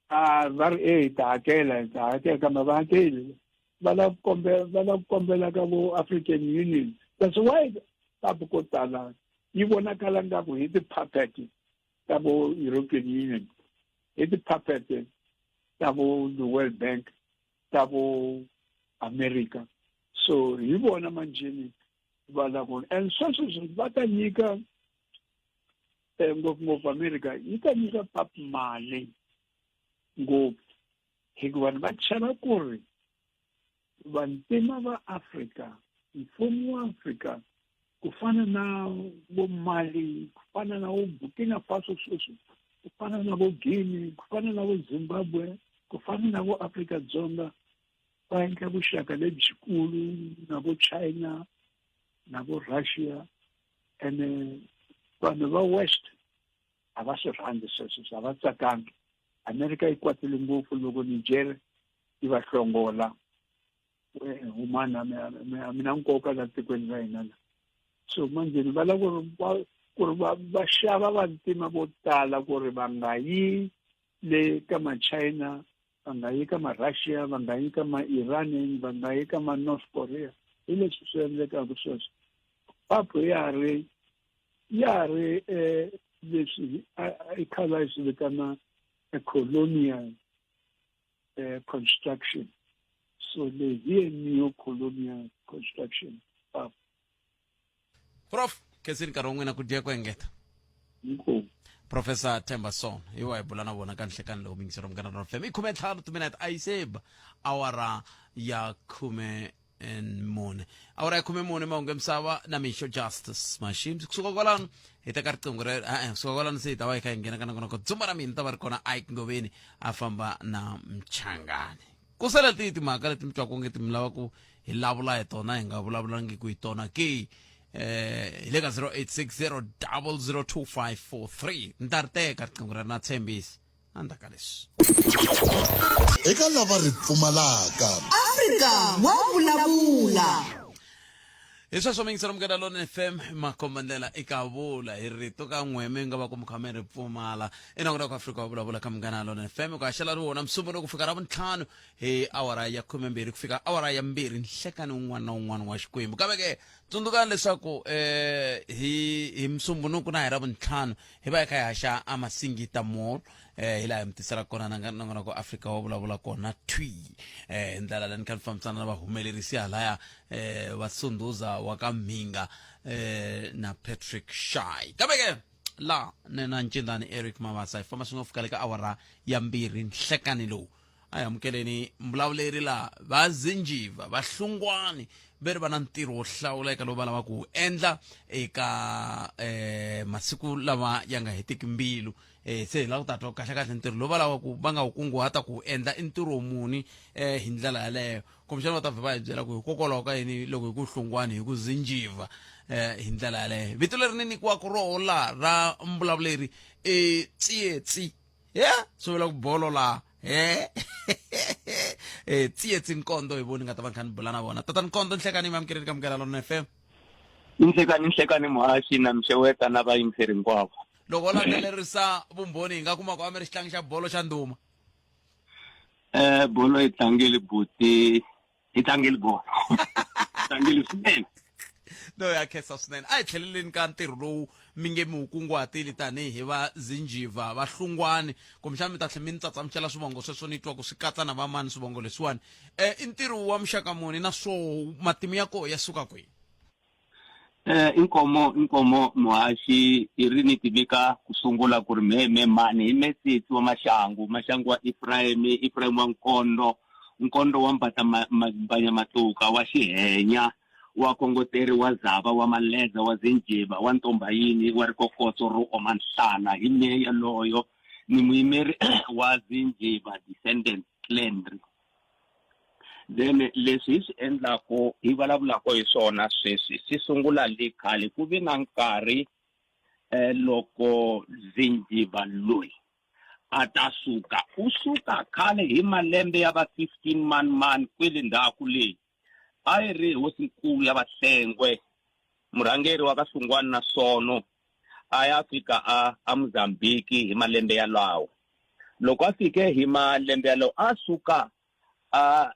a va ri e hi ta hakela hi ta hakela kambe va hakeli va lava ku kombela va lava ku kombela ka vo African Union that's why papa ko tala yi vonakala ngaku hi ti-puppet ta vo European Union hi ti-puppet ta vo the World Bank ta vo America so hi vona manjheni va la ku and sweswo va ta nyika eh, ngopfungopfu America yi ta nyika pap mali ngopfu hikuva va chava ku ri vantima va Afrika mfumo wa Afrika ku fana na vo Mali ku fana na vo Burkina Faso sweswi ku fana na vo Guinea ku fana na vo Zimbabwe ku fana na vo Afrika Dzonga va endla vuxaka lebyikulu na vo China na vo Russia ene vanhu va West a va swi rhandzi sweswo a va tsakangi Amerika yi kwatile ngopfu loko Niger yi va hlongola humani a mi na nkoka la tikweni ra hina la so manjheni va lava ku ri ku ri va va xava vantima vo tala ku ri va nga yi le ka machina va nga yi ka ma-russia va nga yi ka ma-iranian va nga yi ka ma-north korea hi leswi swi endlekaka sweswo papu ya ha ri ya ha ri um leswi i khale a yi swi vitana a colonial uh, construction so leyi hi ye neo-colonial construction pap prof khensini nkarhi wa n'wina ku dya ku engeta inkomu professor Themba Son hi wa hi bula na vona ka nhlekani lowu mingisero munghana ra fm i 15 timinete a yi se ba awara ya 14 awara ya 14 mahungu ya misava na mixo justice mashims kusuka kwalano hi teka riqingho rero e-e kusuka kwalano se hi ta va hi kha hi nghena ka nongonoko dzumba ra mina ta va ri kona ike ngoveni a famba na mchangani ku sele tihi timhaka leti mi twaka onge ti mi lava ku hi lavula hi tona hi nga vulavulangiki hi tona ke eh hi le ka 0860 002543 ni ta ri teka riqingho ra na tshembisi endzhaku ka leswi eka lava ri pfumalaka Afrika wa vulavula. Hi sweswo mingiselo munghana lona fm makombandlela eka vula hi rito ka n'we mi nga va ku mi kha mi ri pfumala enongonoko afrika wa vulavula ka munghana lona fm ku haxela ri wona musumbunuko ku fika ra vuntlhanu hi awara ya 12 ku fika awara ya 2 nhlekani wun'wana na wun'wana wa xikwembu kambe ke tsundzukani leswaku eh hi hi musumbunuko na hi ra vuntlhanu hi va hi kha hi haxa amasingita mall eh hi laha hi mi tisela kona nongonoko afrika wa vulavula kona thwi eh hi ndlela leyi ni kha ni fambisana na vahumelerisi halaya eh va sunduza wa ka mhinga eh na patrick shy kambe ke la ni na ncindani eric mavasa hi famba swi nga fika le ka awara ya 2 nhlekani lowu a hi amukeleni mbulavuleri la va zinjiva va hlungwani ve ri va na ntirho wo hlawuleka lowu va lavaka ku wu endla eka eh, masiku lama ya nga hetiki mbilu eh, se hi lava ku ta twa kahlekahle ntirho lowu va lavaka va nga wu kunguhata ku wu endla i ntirho muni eh, hi ndlela yaleyo kumbexana va ta vhe va hi byela ku hikokwalaho ka yini loko hi ku hlungwani hi ku zinjiva eh, hi ndlela yaleyo vito leri ni nyikiwaka roho la ra mbulavuleri i tsietsi ya swi vula ku bolo laha he eh tsietsi nkondo hi voni nga ta va kha ni bula na vona tata nkondo nhlekani mi amukeleni ka mukela lona fm nhlekani nhlekani muhaxi na mixeweta na vayingiseri hinkwavo loko u landzelerisa vumbhoni hi nga kuma ku a mi ri xitlangi xa bolo xa ndhuma eh bolo yi tlangile buti yi tlangile bolo tlangile swinene no ya khensa swinene a hi tlheleleni ka ntirho lowu mi nge mi wu kunguhatile tanihi va zinjiva va hlungwani kumbexana mi ta tlhela mi ni tsatsamuxela swivongo sweswo ni twa ku swi katsa na vamani swivongo leswiwani um i ntirho wa muxaka muni na swoho matimu ya koho ya suka kwihi Eh inkomo inkomo muhaxi i ri ni tivika ku sungula ku ri me me mani hi Mesitsi wa Maxangu Maxangu wa Ephraim Ephraim wa Nkondo Nkondo wa Mbata Mbanya Matluka wa Xihenya wa Kongoteri wa Zava wa Maleza wa Zinjiva wa Ntombayini wa Rikokotso ro oma nhlana hi me yaloyo ni muyimeri wa Zinjiva Descendants Clan Then leswi hi swi endlaku hi vulavulaka hi swona sweswi swi sungula le khale ku ve na nkarhi eh, loko Zinjiva loyi a ta suka u suka khale hi malembe ya va 15 man man kwele ndzhaku leyi a yi ri hosinkulu ya Vahlengwe murhangeri wa ka Hlungwani na Sono a ya fika a a Mozambique hi malembe yalawo loko a fike hi malembe yalawo a suka a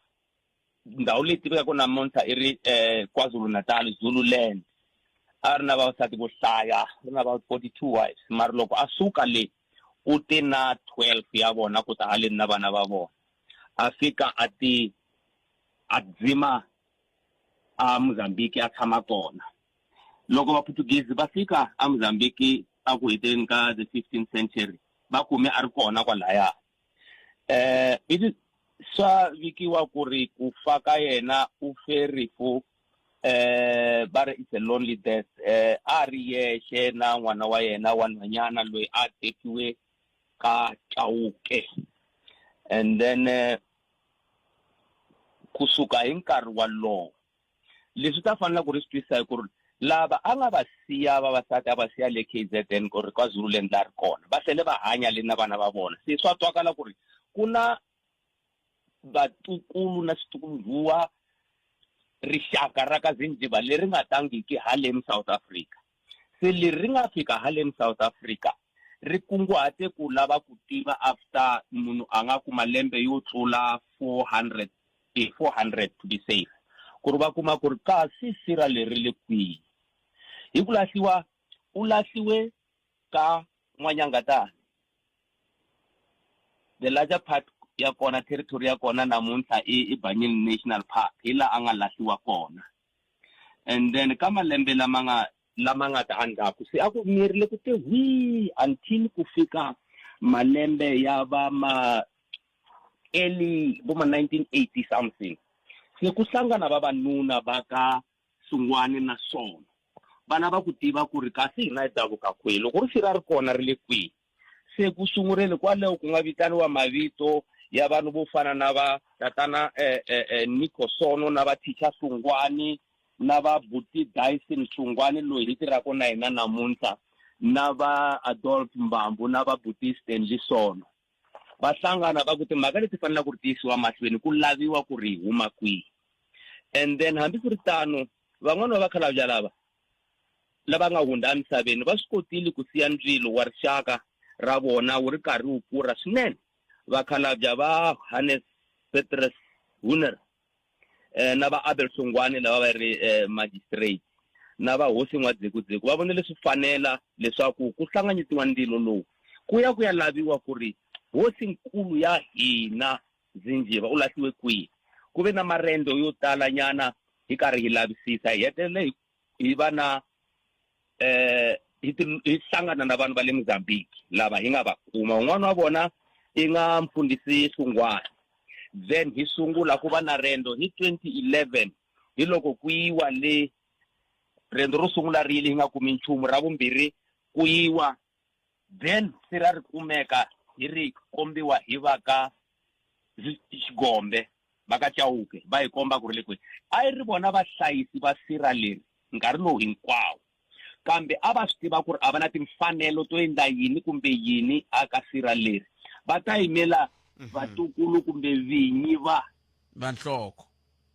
ndhawu leyi tivekaka namuntlha i ri eh, KwaZulu-Natal Zululand a ri na vavasati vo hlaya ri na va 42 wives mara loko a suka le u te na 12 ya vona ku ta haleni na vana va vona a fika a ti a dzima a Mozambique a tshama kona. Loko Vaputukezi va fika a Mozambique a ku heteleni ka the 15th century va kume a ri kona kwalaya. Eh it swa vikiwa ku ri ku fa ka yena u fe rifu eh va ri it's a lonely death eh a ri yexe na n'wana wa yena wa nhwanyana loyi a tekiwe ka Chauke and then eh, kusuka hi nkarhi walowo leswi ta fanela ku ri swi twisisa hi ku ri lava a nga va siya vavasati a va siya le KZN ku ri KwaZululand la ri kona va tlhele va hanya le na vana va vona se swa twakala ku ri ku na vatukulu na switukuluhuwa rixaka ra ka Zinjiva leri nga tangiki haleni South Africa se leri ri nga fika haleni South Africa ri kunguhate ku lava ku tiva after munhu a nga kuma lembe yo tlula 400 eh, 400 to be safe ku ri va kuma ku ri kasi sira leri le kwihi hi ku lahliwa u lahliwe ka n'wanyangatani the larger part ya kona territory ya kona namuntlha i i Banyini National Park hi laha a nga lahliwa kona and then ka malembe lama nga lama nga ta endzhaku se a ku miyerile ku te hwii until ku fika malembe ya va ma early vo ma 1980 something se ku hlangana vavanuna va ka Sungwani na Sono va lava ku tiva ku ri kasi hina hi davuka kwihi loko ri sira ri kona ri le kwihi se ku sungureni kwaleho ku nga vitaniwa mavito ya vanhu vo fana na va tatana eh, eh, eh, Nico Sono na va Teacher Sungwani na va buti Dyson Sungwani loyi hi tirhaka na yena namuntlha na va Adolf Mbambu na va buti Stanley Sono va hlangana va ku timhaka leti faneleke ku ri tiyisiwa mahlweni ku laviwa ku ri huma kwihi and then hambi swi ri tano van'wana va vakhalabya lava lava nga hundza emisaveni va swi kotile ku siya ndzilo wa rixaka ra vona wu ri karhi wu pfurha swinene vakhalabya va Hannes Petrus Huner eh, na va Abel Sungwani lava va ri eh, magistrate na va hosi N'wadzekudzeku va vonile swi fanela leswaku ku hlanganyetiwa ndzilo lowu ku ya ku ya laviwa ku ri hosinkulu ya hina Zinjiva u lahliwe kwihi ku ve na marendo yo tala nyana hi karhi hi lavisisa hi hetelele hi va na eh hi hi hlangana na vanhu va le Mozambique lava hi nga va kuma un'wana wa vona i nga mfundhisi Hlungwani then hi sungula ku va na rendo hi 2011 hi loko ku yiwa le rendo ro sungula ri yile hi nga kumi nchumu ra vumbirhi ku yiwa then se ra ri kumeka hi ri kombiwa hi va ka Xigombe va ka Chauke va hi komba ku ri le kwihi a yi ri vona vahlayisi va sirha leri nkarhi lowu hinkwawo kambe a va swi tiva ku ri a va na timfanelo to endla yini kumbe yini aka sirha leri va ta yimela vatukulu kumbe vinyi va vanhloko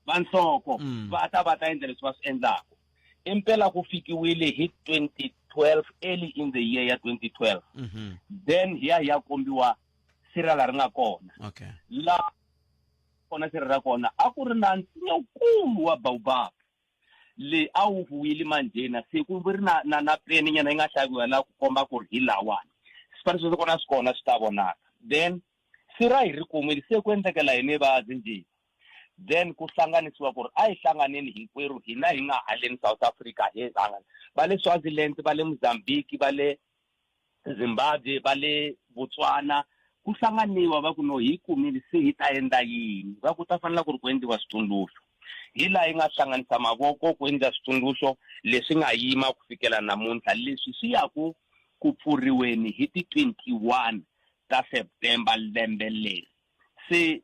vanhloko va ta va ta endla leswi va swi endlaka impela ku fikiwile hi 2012 early in the year ya 2012 then hi ya hi ya kombiwa sirha la ri nga kona okay la kona sirha ra kona a ku ri na nsinya wukulu wa baobab le a wu wile manjhena se ku ri na na na peni nyana yi nga xaviwa la ku komba ku ri hi lawani swifaniso swa kona swi kona swi ta vonaka then sirha hi ri kumile se ku endlekela yini va zinjini then ku hlanganisiwa ku ri a hi hlanganeni hinkwerhu hina hi nga haleni South Africa hi hlangana va le Swaziland va le Mozambique va le Zimbabwe va le Botswana ku hlanganiwa va ku no hi kumile se hi ta endla yini va ku ta fanela ku ri ku endliwa switsundzuxo hi laha yi nga hlanganisa mavoko ku endla switsundzuxo leswi nga yima ku fikela namuntlha leswi swi ya ku ku pfuriweni hi ti 21 ta September lembe leri se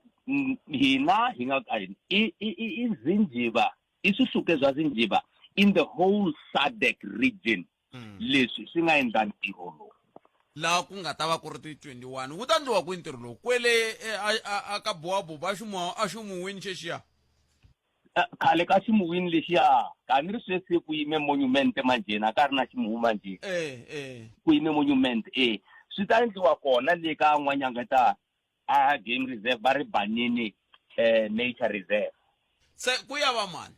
hina hi nga i i i Zinjiva i swihluke bya Zinjiva in the whole SADC region leswi swi nga endla ntirho lowu laha ku nga ta va ku ri ti 21 wu ta ndliwa kwihi ntirho lowu kwele eh, a, a, a ka buwabubu a ximuwa a ximuwini xexiya Eh, khale ka ximuwini lexiya ka ni ri sweswi ku yime monument manjheni a ka ri na ximuwu manjheni eh eh ku yime monument e swi ta endliwa kona le ka n'wanyangeta a game reserve va ri banini eh nature reserve se ku ya va mani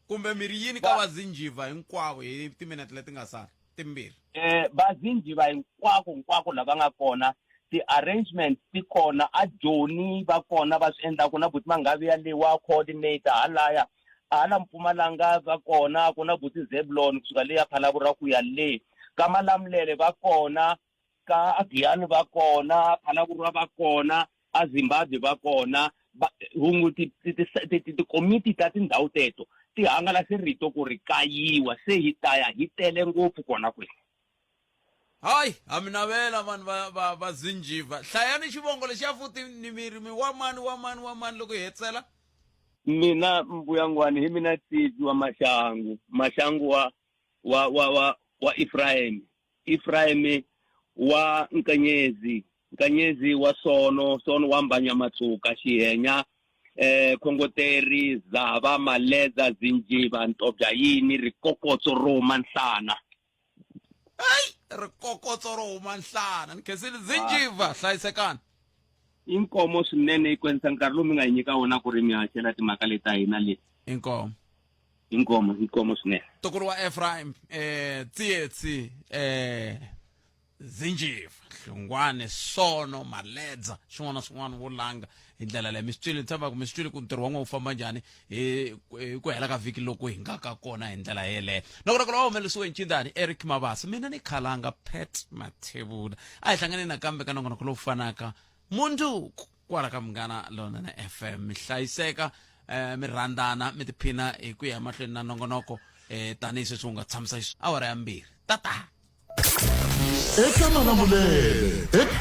kumbe mi ri yini ka vazinjiva hinkwavo hi timinete leti nga sala timbirhi eh vazinjiva hinkwako hinkwako lava nga kona Ti-arrangements ti kona a Joni va kona va swi endlaku na buti Manghavi ya le wa coordinator halaya hala Mpumalanga va kona ku na buti Zebulon kusuka le ya Phalaborwa ku ya le ka Malamulele va kona ka Giyani va kona Phalaborwa va kona a Zimbabwe va kona va hungu ti ti ti ti tikomiti ta tindhawu teto ti hangalase rito ku ri ka yiwa se hi ta ya hi tele ngopfu kona kwele. Hayi, ha mi navela vanhu va va va Zinjiva. Hlayani xivongo lexiya futhi ni mi ri mi wa mani wa mani wa mani loko hi hetsela. Mina mbuyangwani hi mina Tsitsi wa Maxangu, Maxangu wa wa wa wa wa Efraim, Efraim wa Nkanyezi, Nkanyezi wa Sono, Sono wa Mbanyamatsuka, Xihenya, eh Khongoteri, Zava, Maleza, Zinjiva, Ntobya yini, Rikokotso ro huma nhlana. Hayi, rikokotso ro huma nhlana. Ni khensile Zinjiva, hlayisekani. Inkomo swinene yi kwenisa nkarhi lowu mi nga hi nyika wona ku ri mi haxela timhaka leti ta hina leti. Inkomo. Inkomo, inkomo swinene. Ntukulu wa Ephraim, eh Tsietsi, eh Zinjiva, Hlungwane, Sono, Maledza, swin'wana na swin'wana wo langa hi ndlela leyi. Mi swi twile, ni tshemba ku mi swi twile ku ntirho wa n'we wu famba njhani hi hi ku hela ka vhiki loko hi nga ka kona hi ndlela yeleyo. Nongonoko lowu humelerisiwe hi ncindani Eric Mabasa, mina ni khalanga Pat Mathebula. A hi hlanganeni nakambe ka nongonoko lowu fanaka mundzuku kwala ka Munghana Lonene FM. Mi hlayiseka, eh, mi rhandzana, mi tiphina hi ku ya emahlweni na nongonoko eh, tanihi sweswi wu nga tshamisa awara ya mbirhi. Tata! Eka Malamulele, eka.